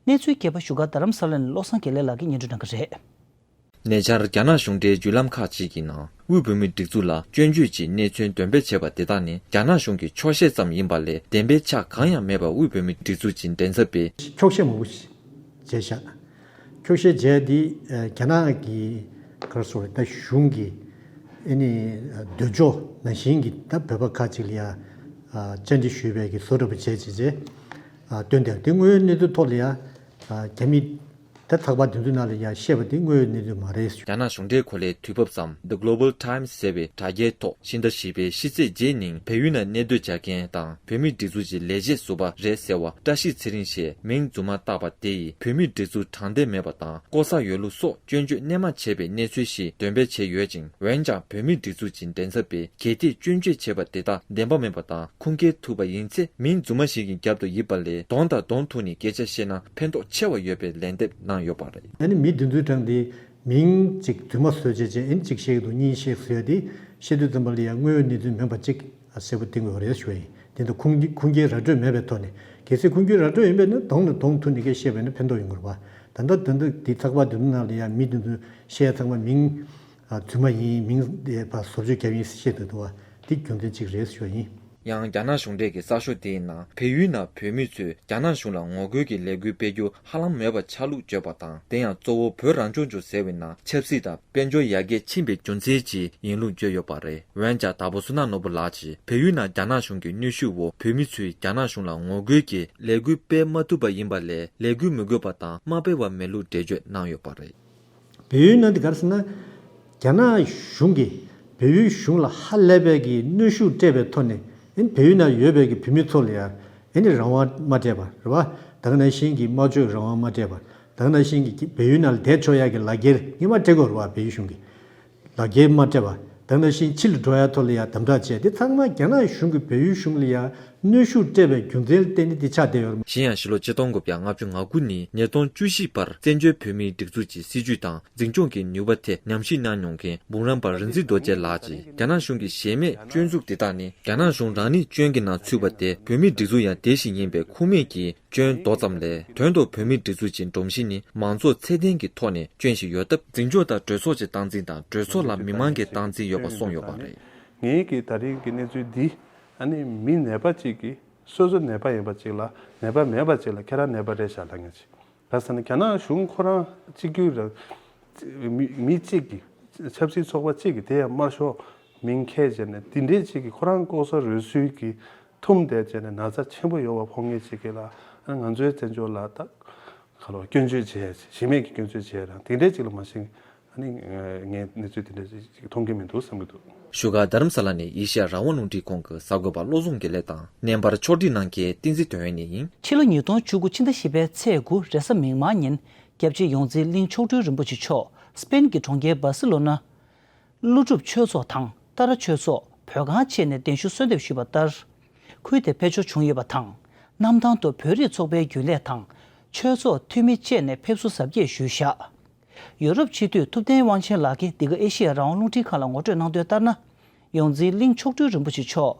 གནས་ཚུལ་རྒྱས་པ་བཞུགས་སྒར་རྡ་རམ་ས་ལ་ནས་བློ་བཟང་དགེ་ལེགས་ལགས་ཀྱིས་སྙན་སྒྲོན་གནང་གི་རེད། ཉེ་ཆར་རྒྱ་ནག་གཞུང་འབྲེལ་བརྒྱུད་ལམ་ཁག་ཅིག་གི་ནང་དབུས་བོད་མིའི་སྒྲིག་འཛུགས་ལ་སྐྱོན་བརྗོད་ཀྱི་གནས་ཚུལ་འདོན་སྤེལ་བྱས་པ་དེ་དག་ནི་རྒྱ་ནག་གཞུང་གི་འཁྱོག་བཤད་ཙམ་ཡིན་པ་ལས་བདེན་པའི་ཆ་གང་ཡང་མེད་པ་དབུས་བོད་མིའི་སྒྲིག་འཛུགས་ཀྱི་མགྲིན་ཚབ་པས། འཁྱོག་བཤད་མང་པོ་ཞིག་བྱས་ཤག། འཁྱོག་བཤད་བྱས་འདི་རྒྱ་ནག་གི་ག་རེ་ཟེར་ད་གཞུང་གི་ཨ་ནི་འདོད་ཕྱོགས་ནང་བཞིན་གྱི་ད་བོད་པ་ཁག་ཅིག་ལ་ཡ་བཅར་འདྲི་ཞུས་པའི་གི་བཟོ་འདྲ་པོ་བྱས་བྱས་བྱས་སྟོན་དེ་དེ་དངོས་ཡོད་གནས་ཚུལ་ཐོག་ལ་ཡ་རྒྱ་མི། ད་ཚགས་པར་དེ་ཚོའི་ནང་ལ་ཡང་བཤད་པ་དེ་དངོས་ཡོད་གནས་ཚུལ་མ་རེད་ཞུ། རྒྱ་ནག་གཞུང་འབྲེལ་གོ་ལའི་དུས་བབ་ཙམ་The Global Times ཟེར་བའི་དྲ་རྒྱའི་ཐོག་ཕྱི་ཟླ་བཞི་པའི་ཕྱི་ཚེས་བརྒྱད་ཉིན་བལ་ཡུལ་ནང་གནས་སྡོད་བྱ་མཁན་དང་བོད་མིའི་སྒྲིག་འཛུགས་ཀྱི་ལས་བྱེད་ཟུར་པ་རེད་ཟེར་བ་བཀྲ་ཤིས་ཚེ་རིང་ཞེས་མིང་རྫུན་མ་བཏགས་པ་དེ་ཡིས་བོད་མིའི་སྒྲིག་འཛུགས་དྲང་བདེན་མེད་པ་དང་ལྐོག་ཟ་ཡོད་ལུགས་སོགས་སྐྱོན་བརྗོད་སྣེ་མང་བྱས་པའི་གནས་ཚུལ་ཞིག་འདོན་སྤེལ་བྱས་ཡོད་ཅིང་། འོན་ཀྱང་བོད་མིའི་སྒྲིག་འཛུགས་ཀྱི་མགྲིན་ཚབ་པས་གལ་ཏེ་སྐྱོན་བརྗོད་བྱས་པ་དེ་དག་བདེན་པ་མིན་པ་དང་ཁུངས་སྐྱེལ་ཐུབ་པ་ཡིན་ཚེ་མིང་རྫུན་མ་ཞིག་གི་རྒྱབ་ཏུ་ཡིབ་པ་ལས་གདོང་དང་གདོང་ཐུག་ནས་སྐད་ཆ་བཤད་ན་ཕན་ཐོགས་ཆེ་བ་ཡོད་པའི་ལན་འདེབས་གནང་ཡོད་པ་རེད། ཨ་ནི་མི་དེ་ཚོའི་གྲས་དེ་མིང་གཅིག་རྫུན་མ་བཟོས་བྱས་བྱས་ཨ་ནི་གཅིག་བཤད་ཀྱི་འདུག་གཉིས་བཤད་བཟོས་ཏེ་བཤད་དུས་ཙམ་པ་ལ་ཡང་དངོས་ཡོད་གནས་ཚུལ་མིན་པ་གཅིག་གསལ་པོ་བསྟན་དགོས་པ་རེད་ཞུ་བ་ཡིན། དེ་ཚོ་ཁུངས་ཁུངས་སྐྱེལ་ར་སྤྲོད་མེད་པའི་ཐོག་ནས་གལ་སྲིད་ཁུངས་སྐྱེལ་ར་སྤྲོད་ཡིན་པས་ན་གདོང་ནས་གདོང་ཐུག་ནས་སྐད་བཤད་པས་ན་ཕན་ཐོགས་ཡོང་གི་རེད་པ། ད་ལྟ་དོན་དུ་དེ་ཚགས་པར་དེ་ཚོ་ནང་ལ་ཡང་མི་དེ་ཚོ་བཤད་ཚང་མ་མིང་རྫུན་མ་ཡིན། མིང་བཟོ་བཅོས་བརྒྱབ་ཡིན་བཤད་འདུག་འདུག་བ། འདི་རྒྱུ་མཚན་གཅིག་རེད་ཞུ་བ་ཡིན། ཡང་རྒྱ་ནག་གཞུང་འབྲེལ་གྱི་གསར་ཤོག་དེའི་ནང་བལ་ཡུལ་ནང་བོད་མི་ཚོས་རྒྱ་ནག་གཞུང་ལ་ངོ་རྒོལ་གྱི་ལས་འགུལ་སྤེལ་རྒྱུ་ཧ་ལམ་མེད་པ་ཆགས་ལུགས་བརྗོད་པ་དང་དེ་ཡང་གཙོ་བོ་བོད་རང་སྐྱོང་ལྗོངས་ཟེར་བའི་ནང་ཆབ་སྲིད་དང་དཔལ་འབྱོར་ཡར་རྒྱས་ཕྱིན་པའི་རྒྱུ་མཚན་གྱིས་ཡིན་ལུགས་བརྗོད་ཡོད་པ་རེད། འོན་ཀྱང་དྭགས་པོ་བསོད་ནམས་ནོར་བུ་ལགས་ཀྱིས་བལ་ཡུལ་ནང་རྒྱ་ནག་གཞུང་གི་གནོན་ཤུགས་འོག་བོད་མི་ཚོས་རྒྱ་ནག་གཞུང་ལ་ངོ་རྒོལ་གྱི་ལས་འགུལ་སྤེལ་མ་ཐུབ་པ་ཡིན་པ་ལས་ལས་འགུལ་མི་དགོས་པ་དང་མ་སྤེལ་བ་མེད་ལུགས་འགྲེལ་བརྗོད་གནང་ཡོད་པ་རེད། བལ་ཡུལ་ནང་དེ་ག་རེ་ཟེར་ན། རྒྱ་ནག་གཞུང་གིས་བལ་ཡུལ་གཞུང་ལ་ཧ་ལས་པའི་གི་གནོན་ཤུགས་སྤྲད་པའི་ཐོག་ནས་ཨ་ནི་བལ་ཡུལ་ནང་ཡོད་པའི་གི་བོད་མི་ཚོ་ལ་ཡང་ཨ་ནི་རང་དབང་མ་སྤྲད་པ་རེད་བ། ད་ག་ནང་བཞིན་གྱི་སྨྲ་བརྗོད་རང་དབང་མ་སྤྲད་པ། ད་ག་ནང་བཞིན་གྱི་བལ་ཡུལ་ནང་ལ་བསྡད་ཆོག་ཡག་གི་ལག་འཁྱེར་སྔོན་མ་སྤྲད་དགོས་རེད་བ། བལ་ཡུལ་གཞུང་གིས་ལག་འཁྱེར་མ་སྤྲད་པ། ད་ག་ནང་བཞིན་ཕྱི་ལ་འགྲོ་ཡག་ཐོག་ལ་ཡང་དམ་དྲག་བྱས་དེ་ཚང་མ་རྒྱ་ནག་གཞུང་གིས་བལ་ཡུལ་གཞུང་ལ་ཡང་གནོན་ཤུགས་སྤྲད་པའི་རྒྱུ་མཚན་ལ་བརྟེན་ནས་དེ་ཆགས་བསྡད་ཡོད་རེད། གཞན་ཡང་ཕྱི་ལོ་ཆིག་སྟོང་དགུ་བརྒྱ་ལྔ་བཅུ་ང་དགུ་ནས་ཉིས་སྟོང་བཅུ་བཞི་བར་བཙན་བྱོལ་བོད་མིའི་སྒྲིག་འཛུགས་ཀྱི་སྲིད་བྱུས་དང་འཛིན་སྐྱོང་གི་ནུས་པ་ཐད་ཉམས་ཞིབ་གནང་མྱོང་མཁན་འབུམ་རམས་པ་རིག་འཛིན་རྡོ་རྗེ་ལགས་ཀྱིས་རྒྱ་ནག་གཞུང་གི་གཞན་མེད་སྐྱོན་འཛུགས་དེ་དག་ནི་རྒྱ་ནག་གཞུང་རང་ཉིད་སྐྱོན་གྱི་ནང་ཚུད་པ་སྟེ་བོད་མིའི་སྒྲིག་འཛུགས་ཡང་དེ་བཞིན་ཡིན་པའི་ཁུངས་མེད་ཀྱི་སྐྱོན་མདོ་ཙམ་ལས་དོན་དུ་བོད་མིའི་སྒྲིག་འཛུགས་ཀྱི་སྒྲོམ་གཞི་ནི་མང་གཙོ་ཚད་ལྡན་གྱི་ཐོག་ནས་སྐྱོན་ཞིག་ཡོད་སྟབས་འཛིན་སྐྱོང་དང་གྲོས་ཚོགས་ཀྱི་སྟངས་འཛིན་དང་གྲོས་ཚོགས་ལ་མི་མང་གི་སྟངས་འཛིན་ཡོད་པ་གསུངས་ཡོད་པ་རེད། ངེད་ཀྱི་ད་རིང་གི་གནས་ཚུལ་འདི་ཨ་ནི་མི་ནད་པ་གཅིག་གིས་སོ་སོ་ནད་པ་ཡིན་པ་གཅིག་ལ་ནད་པ་མེད་པ་གཅིག་ལ་ཁྱེད་རང་ནད་པ་རེད་ཤག་ལབ་མཁན་ཅིག་ག་ཟེར་ན་རྒྱ་ནག་གཞུང་ཁོ་རང་གཅིག་གྱུར་རང་མི་མི་གཅིག་གིས་ཆབ་སྲིད་ཚོགས་པ་གཅིག་གིས་དེ་ཡང་དམར་ཤོག་མིང་འཁྱེར་བྱས་ནས་དེ་འདྲས་གཅིག་གིས་ཁོ་རང་ལྐོག་ཟ་རུལ་སུངས་ཀྱིས་ཐུམ་བསྡད་བྱས་ནས་ན་ཚ་ཆེན་པོ་ཡོད་པ་ཕོག་མཁན་གཅིག་གིས་ལ་ང་ཚོའི་བཙན་བྱོལ་ལ་ད་ག་ལོ་སྐྱོན་བརྗོད་བྱས་གཞི་མེད་ཀྱི་སྐྱོན་བརྗོད་བྱས་རང་དེ་འདྲས་གཅིག་ལ་མ་ཤེས། ཨ་ནི་ངས་གནས་ཚུལ་དེ་འདྲ་ཞིག་མཐོང་གི་མི་འདུག་བསམ་གྱི་འདུག་བཞུགས་སྒར་རྡ་རམ་ས་ལ་ནས་ཨེ་ཤེ་ཡ་རང་དབང་རླུང་འཕྲིན་ཁང་གི་གསར་འགོད་པ་བློ་བཟང་དགེ་ལེགས་དང་། བརྙན་པར་ཕྱོགས་སྒྲིག་གནང་མཁན་བསྟན་འཛིན་དོན་ཡོད་ནས་ཡིན། ཕྱི་ལོ་ཉིས་སྟོང་བཅུ་དགུ་ཕྱི་ཟླ་བཞི་པའི་ཚེས་དགུ་རེས་གཟའ་མིག་དམར་ཉིན། སྐྱབས་རྗེ་ཡོངས་འཛིན་གླིང་མཆོག་སྤྲུལ་རིན་པོ་ཆེ་མཆོག་སྤེན་གྱི་གྲོང་ཁྱེར་སྦར་སི་ལོ་ན། ཀླུ་སྒྲུབ་ཆོས་ཚོགས་དང་ཏཱ་ར་ཆོས་ཚོགས་བོད་ཁང་བཅས་ནས་གདན་ཞུ་གསོལ་འདེབས་ཞུས་པ་ལྟར། ཁུལ་དེར་ཕེབས་འབྱོར་བྱུང་ཡོད་པ་དང་། གནམ་ཐང་དུ་བོད་རིགས་ཚོགས་པའི་རྒྱུན་ལས་དང་། ཆོས་ཚོགས་འཐུས་མི་བཅས་ནས་ཕེབས་བསུ་གཟབ་རྒྱས་ཞུས་བཞག་ཡོ་རོབ་སྤྱི་འཐུས་ཐུབ་བསྟན་དབང་ཆེན་ལགས་ཀྱིས་འདི་ག་ཨེ་ཤེ་ཡ་རང་དབང་རླུང་འཕྲིན་ཁང་ལ་ངོ་སྤྲོད་གནང་དོན་ལྟར་ན། ཡོངས་འཛིན་གླིང་མཆོག་སྤྲུལ་རིན་པོ་ཆེ་མཆོག་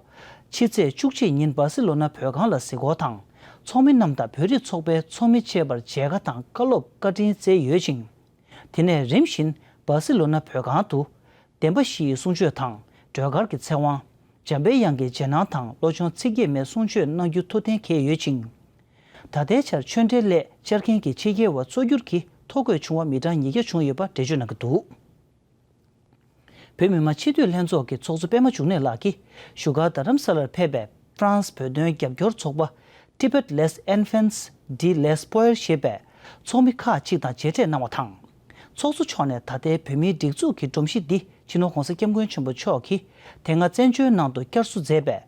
ཕྱི་ཚེས་བཅུ་གཅིག་ཉིན་སྦར་སི་ལོ་ན་བོད་ཁང་ལ་གཟིགས་སྐོར་དང་། ཚོགས་མི་རྣམས་དང་བོད་རིགས་ཚོགས་པའི་ཚོགས་མི་བཅས་པར་མཇལ་ཁ་དང་བཀའ་སློབ་བཀའ་དྲིན་བསྩལ་ཡོད་ཅིང་། དེ་ནས་རིམ་བཞིན་སྦར་སི་ལོ་ན་བོད་ཁང་དུ། བདེན་པ་བཞི་ཡི་གསུང་ཆོས་དང་སྒྲོལ་དཀར་གྱི་ཚེ་དབང་། འཇམ་པའི་དབྱངས་ཀྱི་རྗེས་གནང་དང་བློ་སྦྱོང་ཚིག་བརྒྱད་མའི་གསུང་ཆོས་གནང་རྒྱུ་ཐུགས་གཏན་འཁེལ་ཡོད་ཅིང་། ད་ལྟའི་ཆར་ཆོས་འབྲེལ་སླད་བཅར་མཁན་གྱི་ཕྱི་རྒྱལ་བ་གཙོ་གྱུར་གྱིས་ཐོ་འགོད་བྱུང་བ་མི་གྲངས་ཉིས་བརྒྱ་བྱུང་ཡོད་པ་འགྲེལ་བརྗོད་གནང་གི་འདུག་བོད་མི་མང་སྤྱི་འཐུས་ལྷན་ཚོགས་ཀྱི་ཚོགས་གཙོ་པད་མ་འབྱུང་གནས་ལགས་ཀྱིས་བཞུགས་སྒར་རྡ་རམ་ས་ལར་ཕེབས་པའི་ཧྥ་རན་སི་བོད་དོན་རྒྱབ་སྐྱོར་ཚོགས་པ། Tibet Les Enfants de l'Espoir ཞེས་པའི་ཚོགས་མི་ཁག་ཅིག་དང་མཇལ་འཕྲད་གནང་བ་དང་། ཚོགས་གཙོ་མཆོག་ནས་ད་ལྟའི་བོད་མིའི་སྒྲིག་འཛུགས་ཀྱི་སྒྲོམ་གཞི་འདི་སྤྱི་ནོར་༸གོང་ས་༸སྐྱབས་མགོན་ཆེན་པོ་མཆོག་གིས་དེ་སྔ་བཙན་བྱོལ་ནང་དུ་བསྐྱར་གསོ་མཛད་པའི་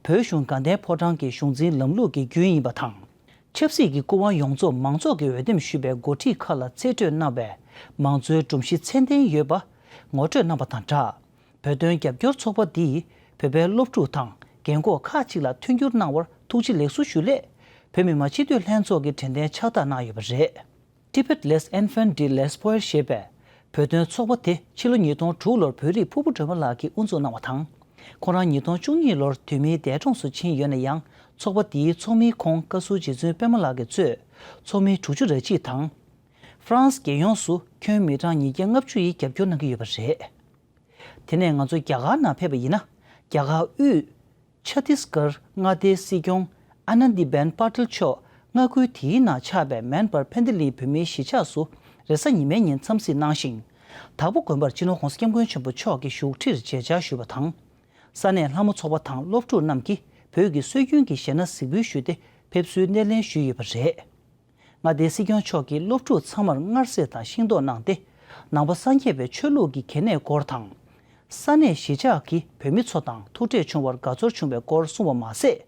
བོད་གཞུང་དགའ་ལྡན་ཕོ་བྲང་གི་གཞུང་འཛིན་ལམ་ལུགས་ཀྱི་རྒྱུན་ཡིན་པ་དང་། ཆབ་སྲིད་ཀྱི་སྐུ་དབང་ཡོངས་རྫོགས་མང་ཚོགས་ཀྱིས་འོས་འདེམས་ཞུས་པའི་འགོ་ཁྲིད་ཁག་ལ་རྩིས་སྤྲོད་གནང་བའི་མང་གཙོའི་སྒྲོམ་གཞི་ཚད་ལྡན་ཡོད་པ་ངོ་སྤྲོད་གནང་བ་དང་སྦྲགས། བོད་དོན་རྒྱབ་སྐྱོར་ཚོགས་པ་འདིས་བོད་པའི་སློབ་ཕྲུག་དང་རྒན་འཁོགས་ཁག་ཅིག་ལ་མཐུན་འགྱུར་གནང་བར་ཐུགས་རྗེ་ལེགས་གསོལ་ཞུ་སླད། བོད་མི་མང་སྤྱི་འཐུས་ལྷན་ཚོགས་ཀྱི་དྲན་རྟེན་ཕྱག་རྟགས་གནང་ཡོད་པ་རེད། Tibet Les Enfants de l'Espoir ཞེས་པའི་བོད་དོན་ཚོགས་པ་དེ་ཕྱི་ལོ་ཉིས་སྟོང་དྲུག་ལོར་བོད་རིགས་ཕུར་བུ་སྒྲོལ་མ་ལགས་ཀྱིས་དབུ་འཛུགས་གནང་བ་དང་། ཁོང་རང་ཉིས་སྟོང་བཅུ་གཉིས་ལོར་དུས་མིན་འདས་གྲོངས་སུ་ཕྱིན་ཡོད་ན་ཡང་། ཚོགས་པ་འདིའི་ཚོགས་མིའི་ཁོངས་བཀའ་ཟུར་རྗེ་བཙུན་པད་མ་ལགས་ཀྱིས་གཙོས་ཚོགས་མི་དྲུག་ཅུ་རེ་གཅིག་དང་། ཧྥ་རན་སི་རྒྱལ་ཡོངས་སུ་ཁྱོན་མི་གྲངས་ཉིས་བརྒྱ་ལྔ་བཅུ་ཡིས་རྒྱབ་སྐྱོར་གནང་གི་ཡོད་པ་རེད། དེ་ནས་ང་ཚོ་རྒྱ་གར་ནང་ཕེབས་པ་ཡིན་ན། རྒྱ་གར་དབུས་ཆ་ཏིས་གར་མངའ་སྡེའི་སྲིད་སྐྱོང་ཨ་ན་དི་བེན་པ་ཏིལ་མཆོག་མངའ་ཁུལ་དེའི་ནང་ཆགས་པའི་མན་པར་ཕན་ཏི་ལི་བོད་མིའི་གཞིས་ཆགས་སུ་རེས་གཟའ་ཉི་མའི་ཉིན་འཚམས་གཟིགས་གནང་ཞིང་། དྭགས་པོ་དགོན་པར་སྤྱི་ནོར་༸གོང་ས་༸སྐྱབས་མགོན་ཆེན་པོ་མཆོག་གི་བཞུགས་ཁྲིར་མཇལ་བཅར་ཞུས་པ་དང་། ས་གནས་ལྷ་མོ་ཚོགས་པ་དང་སློབ་ཕྲུག་རྣམས་ཀྱིས་བོད་ཀྱི་སྲོལ་རྒྱུན་གྱི་གཞས་སྣ་གཟིགས་འབུལ་ཞུས་ཏེ་ཕེབས་བསུའི་སྣེ་ལེན་ཞུས་ཡོད་པ་རེད། མངའ་སྡེའི་སྲིད་སྐྱོང་མཆོག་གིས་སློབ་ཕྲུག་ཚང་མར་མངར་ཟས་དང་ཤིང་ཏོག་གནང་སྟེ། ནང་པ་སངས་རྒྱས་པའི་ཆོས་ལུགས་ཀྱི་གལ་གནད་སྐོར་དང་། ས་གནས་གཞིས་ཆགས་ཀྱི་བོད་མི་ཚོ་དང་ཐུག་འཕྲད་བྱུང་བར་དགའ་ཚོར་བྱུང་བའི་སྐོར་གསུངས་པ་མ་ཟད།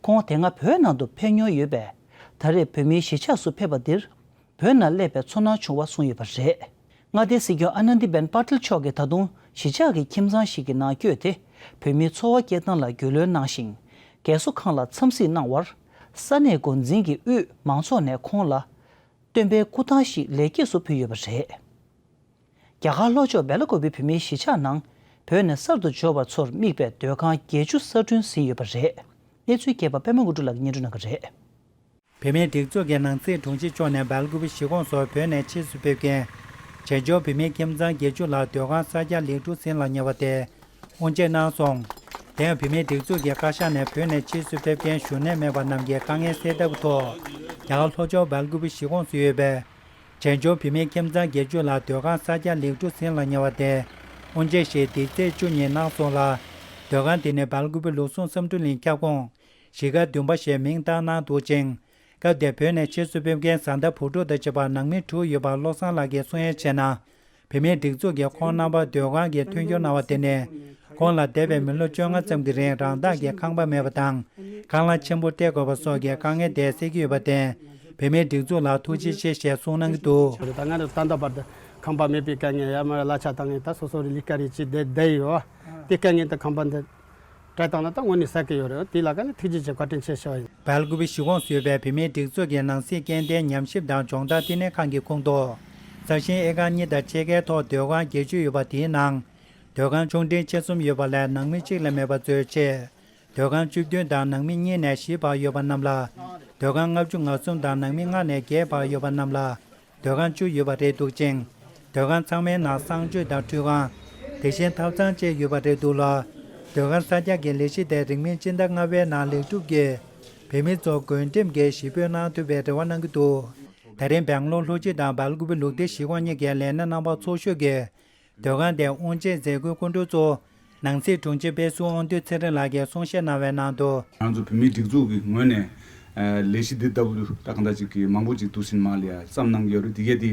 ཁོང་དེ་སྔ་བོད་ནང་དུ་ཕེབས་མྱོང་ཡོད་པས། ད་རེས་བོད་མིའི་གཞིས་ཆགས་སུ་ཕེབས་པ་འདིར། བོད་ནང་སླེབས་པའི་ཚོར་སྣང་བྱུང་བ་གསུངས་ཡོད་པ་རེད། མངའ་སྡེའི་སྲིད་སྐྱོང་ཨ་ནན་དི་བེན་པ་ཏིལ་མཆོག་གིས་ད་དུང་གཞིས་ཆགས་ཀྱི་ཁྱིམ་ཚང་ཞིག་གི་ནང་བསྐྱོད་དེ། བོད་མིའི་འཚོ་བ་སྐྱེལ་སྟངས་ལ་རྒྱུས་ལོན་གནང་ཞིང་། རྒས་གསོ་ཁང་ལ་འཚམས་གཟིགས་གནང་བར། ས་གནས་འགོ་འཛིན་གྱིས་དབུས་མང་ཚོགས་ནས་ཁོང་ལ། སྟོན་པའི་སྐུ་ཐང་ཞིག་ལེགས་སྐྱེས་སུ་ཕུལ་ཡོད་པ་རེད། རྒྱ་གར་ལྷོ་ཕྱོགས་སྦེ་ལ་ཀོ་བི་བོད་མིའི་གཞིས་ཆགས་ནང་། བོད་ནས་གསར་དུ་འབྱོར་བ་ཚོར་དམིགས་པའི་སྡོད་ཁང་བརྒྱད་ཅུ་གསར་སྐྲུན་ཟིན་ཡོད་པ་རེད། གནས་ཚུལ་རྒྱས་པ་པད་མ་དངོས་གྲུབ་ལགས་ཀྱིས་སྙན་སྒྲོན་གནང་གི་རེད། བོད་མིའི་སྒྲིག་འཛུགས་ཀྱི་ནང་སྲིད་དྲུང་ཆེ་མཆོག་ནས་སྦེལ་ཀོབ་གཞིས་ཁོངས་སུ་བོད་ནས་ཕྱིས་སུ་ཕེབས་མཁན། བྱང་ཕྱོགས་བོད་མིའི་ཁྱིམ་ཚང་བརྒྱད་ཅུ་ལ་སྡོད་ཁང་གསར་རྒྱག་ལེགས་གྲུབ་ཟིན་ལ་ཉེ་བ་དེ་དབུ་འབྱེད་གནང་སོང་། དེ་ཡང་བོད་མིའི་སྒྲིག་འཛུགས་ཀྱི་བཀའ་ཤག་ནས་བོད་ནས་ཕྱིས་སུ་ཕེབས་མཁན་བཞུགས་གནས་མེད་པ་རྣམས་ཀྱི་དཀའ་ངལ་སེལ་ཐབས་ཐོག་རྒྱ་གར་ལྷོ་ཕྱོགས་སྦེལ་ཀོབ་གཞིས་ཁོངས་སུ་ཡོད་པའི། བྱང་ཕྱོགས་བོད་མིའི་ཁྱིམ་ཚང་བརྒྱད་ཅུ་ལ་སྡོད་ཁང་གསར་རྒྱག་ལེགས་གྲུབ་ཟིན་ལ་ཉེ་བ་དེ། དབུ་འབྱེད་བཞིན་འདི་ཚེས་བཅུ་ཉིན་གནང་སོང་ལ། སྡོད་ཁང་དེ་ནི་སྦེལ་ཀོབ་ལུགས་ཟུང་བསམ་གྲུབ་གླིང་ཁྱབ་ཁོངས། གཞིས་ཀ་བདུན་པ་ཞེས་མིང་བཏགས་གནང་འདུག་ཅིང་། སྐབས་དེར་བོད་ནས་ཕྱིས་སུ་ཕེབས་མཁན་བཟའ་ཟླ་བུ་ཕྲུག་དང་བཅས་པ་ནང་མི་དྲུག་ཡོད་པ་བློ་བཟང་ལགས་ཀྱིས་གསུང་ཡས་བྱས་ན། བོད་མིའི་སྒྲིག་འཛུགས་ཀྱིས་ཁོང་རྣམ་པར་སྡོད་ཁང་གི་མཐུན་འགྱུར་གནང་བ་དེ་ནི། ཁོང་ལ་འདས་པའི་མི་ལོ་བཅོ་ལྔ་ཙམ་གྱི་རིང་རང་བདག་གི་ཁང་པ་མེད་པ་དང་། ཁང་གླ་ཆེན་པོ་སྤྲད་དགོས་པ་སོགས་ཀྱི་དཀའ་ངལ་དེ་སེལ་གྱི་ཡོད་པར་བརྟེན། བོད་མིའི་སྒྲིག་འཛུགས་ལ་ཐུགས་རྗེ་ཆེ་ཞེས་གསུངས་གནང་གི་འདུག་ད་ང་རང་ད་ལྟ་བར་དུ་ཁང་པ་མེད་པའི་དཀའ་ངལ་ཡ་མ་གླ་ཆ་བཏང་ངེས་ད་སོ་སོ་རི་ལི་ཀ་རི་ཅི་བསྡད་བསྡད་ཡོད། དེ་དཀའ་ངལ་དེ་ཁང་པ་འདི་སྤྲད་བཏང་ན་ད་དངོས་གནས་ཟ་གི་ཡོད་རེད། དེ་ལ་ཀ་ནས་ཐུགས་རྗེ་ཆེ་བཀའ་དྲིན་ཆེ་ཞུ་བ་ཡིན། སྦེལ་ཀོབ་གཞིས་ཁོངས་སུ་ཡོད་པའི་བོད་མིའི་སྒྲིག་འཛུགས་ཀྱི་ནང་སྲིད་སྐྱེལ་འདྲེན་ཉམས་ཞིབ་དང་སྦྱོང་བརྡར་བསྟི་གནས་ཁང་གི་ཁོངས་གཏོགས། གསར་ཞེང་ཨེ་ཀར་གཉིས་དང་ཕྱེད་ཀའི་ཐོག་སྡོད་ཁང་བརྒྱད་ཅུ་ཡོད་པ་དེའི་ནང་། སྡོད་ཁང་ཆུང་འབྲིང་ཆེ་གསུམ་ཡོད་པ་ལས་ནང་མི་གཅིག་ལས་མེད་པ་གཙོའི་ཆེད། སྡོད་ཁང་བཅུ་བདུན་དང་ནང་མི་གཉིས་ནས་བཞི་བར་ཡོད་པ་རྣམས་ལ། སྡོད་ཁང་ལྔ་བཅུ་ང་གསུམ་དང་ནང་མི་ལྔ་ནས་བརྒྱད་བར་ཡོད་པ་རྣམས་ལ། སྡོད་ཁང་བཅུ་ཡོད་པ་རེད་འདུག་ཅིང་། སྡོད་ཁང་ཚང་མའི་ནང་གསང་སྤྱོད་དང་ཁྲུས་ཁང་། དེ་བཞིན་ཐབ་ཚང་བཅས་ཡོད་པ་རེད་འདུག་ལ། སྡོད་ཁང་གསར་རྒྱག་གི་ལས་གཞི་དེ་རིང་མིན་སྤྱི་ཟླ་ལྔ་པའི་ནང་ལེགས་གྲུབ་ཀྱིས། བོད་མི་ཚོ་བགོ་འགྲེམས་ཀྱིས་གཞིས་སྤོས་གནང་ཐུབ་པའི་རེ་བ་གནང་གི་འདུག་ད་རིང་སྦེང་ལོར་ལྷོ་སྤྱི་དང་སྦེལ་ཀོབ་ལུགས་བདེ་གཞིས་ཁོངས་གཉིས་ཀྱི་ལས་སྣེ་རྣམ་པ་ཚོགས་ཞུགས་ཀྱིས། སྡོད་ཁང་དེ་དབུ་འབྱེད་མཛད་སྒོའི་སྐུ་མགྲོན་གཙོ་བོ། ནང་སྲིད་དྲུང་ཆེ་དཔལ་ཟུར་དབང་འདུས་ཚེ་རིང་ལགས་ཀྱིས་གསུང་བཤད་གནང་བའི་ནང་དུ། ང་ཚོ་བོད་མིའི་སྒྲིག་འཛུགས་ཀྱི་ངོས་ནས་ཨ་ལས་གཞི་འདི་ལྟ་བུ་ད་གང་འདྲ་ཅིག་གི་མང་པོ་ཅིག་འདུག་ཟིན་མ་ལ་ཡ་བསམ་གནང་གི་ཡོད་རེད། དེ་གས་དེ་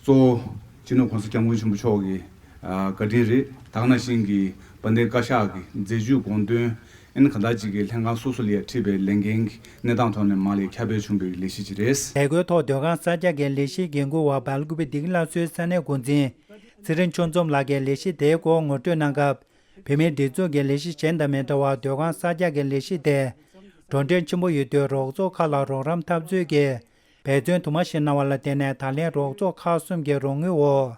གཙོ་བོ་སྤྱི་ནོར་༸གོང་ས་༸སྐྱབས་མགོན་ཆེན་པོ་མཆོག་གི་ཨ་བཀའ་དྲིན་རེད། ད་ག་ནང་བཞིན་གྱི་དཔལ་ལྡན་བཀའ་ཤག་གི་མཛད་བརྗོད་དགོངས་དོན་ཨ་ནི་གང་འདྲ་ཅིག་གི་ལྷན་ཁང་སོ་སོ་ལ་ཡ་ཁྲིད་པའི་ལས་འགན་གྱི་གནས་སྟངས་ཐོག་ནས་མ་ལ་ཡ་ཁྱབ་སྤེལ་བྱུང་བའི་ལས་གཞི་ཅིག་རེད། མཛད་སྒོའི་ཐོག་སྡོད་ཁང་གསར་རྒྱག་གི་ལས་གཞིའི་འགན་འཁུར་བ་སྦེལ་ཀོབ་བདེ་སྐྱིད་བླ་མཚོའི་ས་གནས་འགོ་འཛིན། ཚེ་རིང་ཆོས་འཛོམས་ལགས་ཀྱིས་ལས་གཞི་དེའི་སྐོར་ངོ་སྤྲོད་གནང་སྐབས། བོད་མིའི་སྒྲིག་འཛུགས་ཀྱི་ལས་གཞི་གཞན་དང་མི་འདྲ་བར་སྡོད་ཁང་གསར་རྒྱག་གི་ལས་གཞི་དེ། འགྲོ་གྲོན་ཆེན་པོ་ཡོད་དུས་རོགས་ཚོགས་ཁག་ལ་རོགས་རམ་འཐབ་རྩོད་ཀྱིས་འབད་བརྩོན་དུ་མ་ཞིག་གནང་བ་ལ་བརྟེན་ནས་ད་ལན་རོགས་ཚོགས་ཁག་གསུམ་གྱི་རོགས་དངུལ་འོག་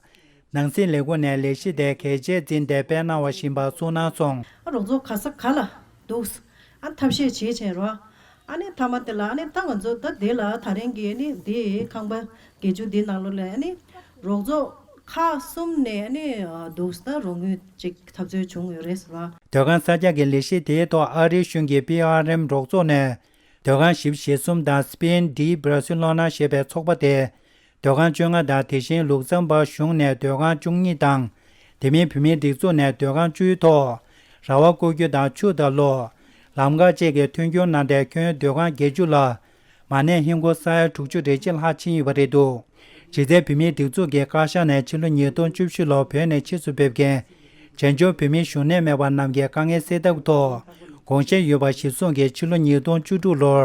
ནང་སྲིད་ལས་ཁུངས་ནས་ལས་གཞི་དེ་གལ་ཆེར་འཛིན་ཏེ་སྤེལ་གནང་བ་བཞིན་པ་གསུངས་གནང་སོང་། ཨ་རོགས་ཚོགས་ག་ས་ག་ལ་འདུག་ཨ་ཐབས་ཤེས་བྱེད་བྱས་རོགས། ཨ་ནི་མཐའ་མ་དེ་ལ་ཨ་ནི་ད་ང་ཚོ་ད་དེ་ལ་ད་རིང་གི་ཨ་ནི་དེ་ཁང་པ་བརྒྱད་ཅུ་འདི་ནང་ལོགས་ལ་ཨ་ནི་རོགས་ཚོགས་ཁག་གསུམ་ནས་ཨ་ནི་འདུག་ད་རོགས་དངུལ་ཅིག་འཐབ་རྩོད་བྱུང་ཡོད་རེད་ཟེར་བ། སྡོད་ཁང་གསར་རྒྱག་གི་ལས་གཞི་དེའི་ཐོག་ཨ་རིའི་གཞུང་གི་པི་ཨར་ཨེམ་རོགས་ཚོགས་ནས་སྡོད་ཁང་བཞི་བཅུ་ཞེ་གསུམ་དང་སི་པེན་ཌི་བྷར་སི་ལོ་ན་ཞེས་པའི་ཚོགས་པ་དེ། སྡོད་ཁང་བཅོ་ལྔ་དང་དེ་བཞིན་ལུག་སམ་བྷག་གཞུང་ནས་སྡོད་ཁང་བཅུ་གཉིས་དང་། དེ་མིན་བོད་མིའི་སྒྲིག་འཛུགས་ནས་སྡོད་ཁང་བཅུའི་ཐོག་ར་བ་བསྐོར་རྒྱུ་དང་ཆུ་དང་གློག་ལམ་ཁ་བཅས་ཀྱི་མཐུན་འགྱུར་གནང་སྟེ་ཁྱོན་སྡོད་ཁང་བརྒྱད་ཅུ་ལ་མ་གནས་ཧིན་སྒོར་ས་ཡ་དྲུག་ཅུ་རེ་གཅིག་ལྷག་ཕྱིན་ཡོད་པ་རེད་འདུག་གཞི་རྩའི་བོད་མིའི་སྒྲིག་འཛུགས་ཀྱི་བཀའ་ཤག་ནས་ཕྱི་ལོ་ཉིས་སྟོང་བཅུ་བཞི་ལོར་བོད་ནས་ཕྱིས་སུ་ཕེབས་མཁན། བྱང་ཕྱོགས་བོད་མིའི་བཞུགས་གནས་མེད་པ་རྣམས་ཀྱི་དཀའ་ངལ་སེལ་ཐབས་ཐོག་དགོངས་བཞེས་ཡོད་པ་གཞིར་བཟུང་གིས་ཕྱི་ལོ་ཉིས་སྟོང་བཅུ་དྲུག་ལོར་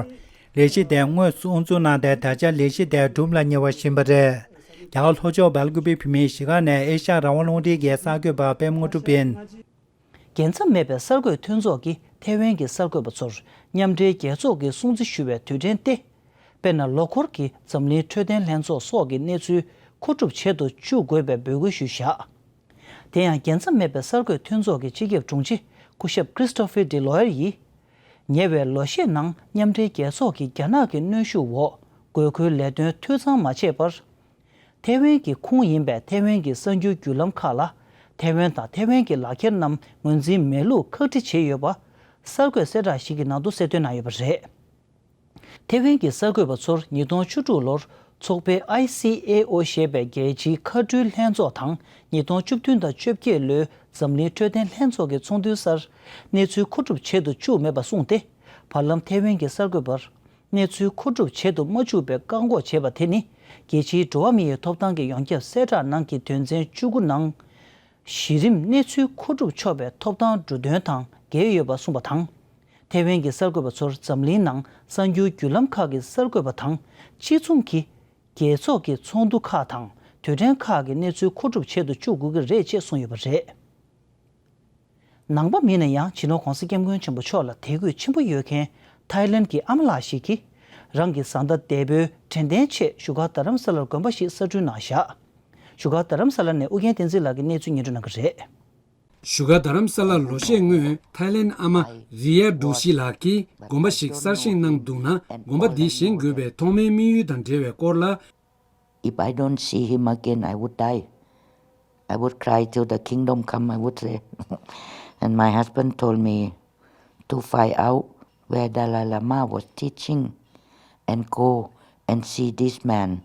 ལས་གཞི་དེ་དངོས་སུ་དབུ་འཛུགས་གནང་སྟེ་ད་ཆ་ལས་གཞི་དེ་གྲུབ་ལ་ཉེ་བ་ཕྱིན་པ་རེད། རྒྱ་གར་ལྷོ་ཕྱོགས་སྦེལ་ཀུ་པེ་བོད་མིའི་གཞིས་ཁང་ནས་ཨེ་ཤ་ཡ་རང་དབང་རླུང་འཕྲིན་གྱི་གསར་འགོད་པ་པད་མ་དངོས་གྲུབ་ཡིན། རྒྱལ་མཚམས་མེད་པའི་གསར་འགོད་མཐུན་ཚོགས་ཀྱིས་ཐའེ་ཝན་གྱི་གསར་འགོད་པ་ཚོར་མཉམ་འབྲེལ་རྒྱལ་ཚོགས་ཀྱིས་སྲུང་བརྩི་ཞུ་བའི་དུས་དྲན་ཏེ། དཔེར་ན་ལོ་འཁོར་གྱི་འཛམ་གླིང་འཕྲོད་བསྟེན་ལྷན་ཚོགས་སོགས་ཀྱི་གནས་ཚུལ་མཁོ་སྒྲུབ་བྱེད་དུ་བཅུག་དགོས་པའི་འབོད་སྐུལ་ཞུས་བཞག་དེ་ཡང་རྒྱལ་མཚམས་མེད་པའི་གསར་འགོད་མཐུན་ཚོགས་ཀྱི་སྤྱི་ཁྱབ་དྲུང་ཆེ་སྐུ་ཞབས་Christophe de Loyer ཡིས། ཉེ་བའི་ལོ་ཤས་ནང་མཉམ་འབྲེལ་རྒྱལ་ཚོགས་ཀྱིས་རྒྱ་ནག་གི་གནོན་ཤུགས་འོག་དགོས་མཁོའི་ལས་དོན་འཐུས་ཚང་མ་བྱས་པར། ཐའེ་ཝན་གྱི་ཁོངས་ཡིན་པའི་ཐའེ་ཝན་གྱི་གསར་འགྱུར་བརྒྱུད་ལམ་ཁག་ལ་ཐའེ་ཝན་དང་ཐའེ་ཝན་གྱི་ལག་འཁྱེར་རྣམས་ངོས་འཛིན་མེད་ལུགས་ཁག་དཀྲི་བྱས་ཡོད་པ། གསར་འགོད་གསལ་བསྒྲགས་ཤིག་གི་ནང་དུ་གསལ་སྟོན་གནང་ཡོད་པ་རེད། ཐའེ་ཝན་གྱི་གསར་འགོད་པ་ཚོར་ཉིས་སྟོང་བཅུ་དྲུག་ལོར་ཚོགས་པའི་ཨའི་སི་ཨེ་ཨོ་ཞེས་པའི་རྒྱལ་སྤྱིའི་མཁའ་འགྲུལ་ལྷན་ཚོགས་དང་ཉིས་སྟོང་བཅུ་བདུན་དང་བཅོ་བརྒྱད་ལོའི་འཛམ་གླིང་འཕྲོད་བསྟེན་ལྷན་ཚོགས་ཀྱི་ཚོགས་འདུའི་སར་གནས་ཚུལ་མཁོ་སྒྲུབ་བྱེད་དུ་བཅུག་མེད་པ་གསུངས་ཏེ། བར་ལམ་ཐའེ་ཝན་གྱི་གསར་འགོད་པར་ གནས་ཚུལ་མཁོ་སྒྲུབ་བྱེད་དུ་མ་བཅུག་པའི་བཀག་འགོག་བྱས་པ་དེ་ནི། རྒྱལ་སྤྱིའི་འགྲོ་བ་མིའི་ཐོབ་ཐང་གི་ཡོངས་ཁྱབ་གསལ་བསྒྲགས་ནང་གི་དོན་ཚན་བཅུ་དགུ་ནང་། གཞི་རིམ་གནས་ཚུལ་མཁོ་སྒྲུབ་ཆོག་པའི་ཐོབ་ཐང་འབྲུ་དོན་དང་འགལ་ཡོད་པ་གསུངས་པ་དང་། ཐའེ་ཝན་གྱི་གསར་འགོད་པ་ཚོར་འཛམ་གླིང་ནང་གསར་འགྱུར་བརྒྱུད་ལམ་ཁག་གི་གསར་འགོད་པ་དང་། སྤྱི་མཚུངས་ཀྱི་རྒྱལ་ཚོགས་ཀྱི་ཚོགས་འདུ་ཁག་དང་དུས་དྲན་ཁག་གི་གནས་ཚུལ་མཁོ་སྒྲུབ་བྱེད་དུ་བཅུག་དགོས་ཀྱི་རེད་ཅེས་གསུངས་ཡོད་པ་རེད། ནང་པ་མིན་ན་ཡང་། སྤྱི་ནོར་༧གོང་ས་༧སྐྱབས་མགོན་ཆེན་པོ་མཆོག་ལ་དད་གུས་ཆེན་པོ་ཡོད་མཁན་ཐའི་ལེན་གྱི་ཨ་མ་ལགས་ཤིག་གིས། རང་གི་བཟའ་ཟླ་འདས་པོའི་དྲན་རྟེན་ཆེད་བཞུགས་སྒར་རྡ་རམ་ས་ལར་དགོན་པ་ཞིག་གསར་སྐྲུན་གནང་བཞག་བཞུགས་སྒར་རྡ་རམ་ས་ལ་ནས་ཨུ་རྒྱན་བསྟན་འཛིན་ལགས་ཀྱིས་གནས་ཚུལ་སྙན་སྒྲོན་གནང་གི་རེད། བཞུགས་སྒར་རྡ་རམ་ས་ལར་ལོ་ཤས་སྔོན་ཐའི་ལེན་ཨ་མ་རི་ཡ་ཌུ་ཤི་ལགས་ཀྱིས་དགོན་པ་ཞིག་གསར་བཞེངས་གནང་འདུག་ན། དགོན་པ་འདི་བཞེངས་དགོས་པའི་ཐོག་མའི་དམིགས་ཡུལ་དང་འབྲེལ་བའི་སྐོར་ལ། If I don't see him again, I would die. I would cry till the kingdom come, I would say. And my husband told me to find out where Dalai Lama was teaching and go and see this man.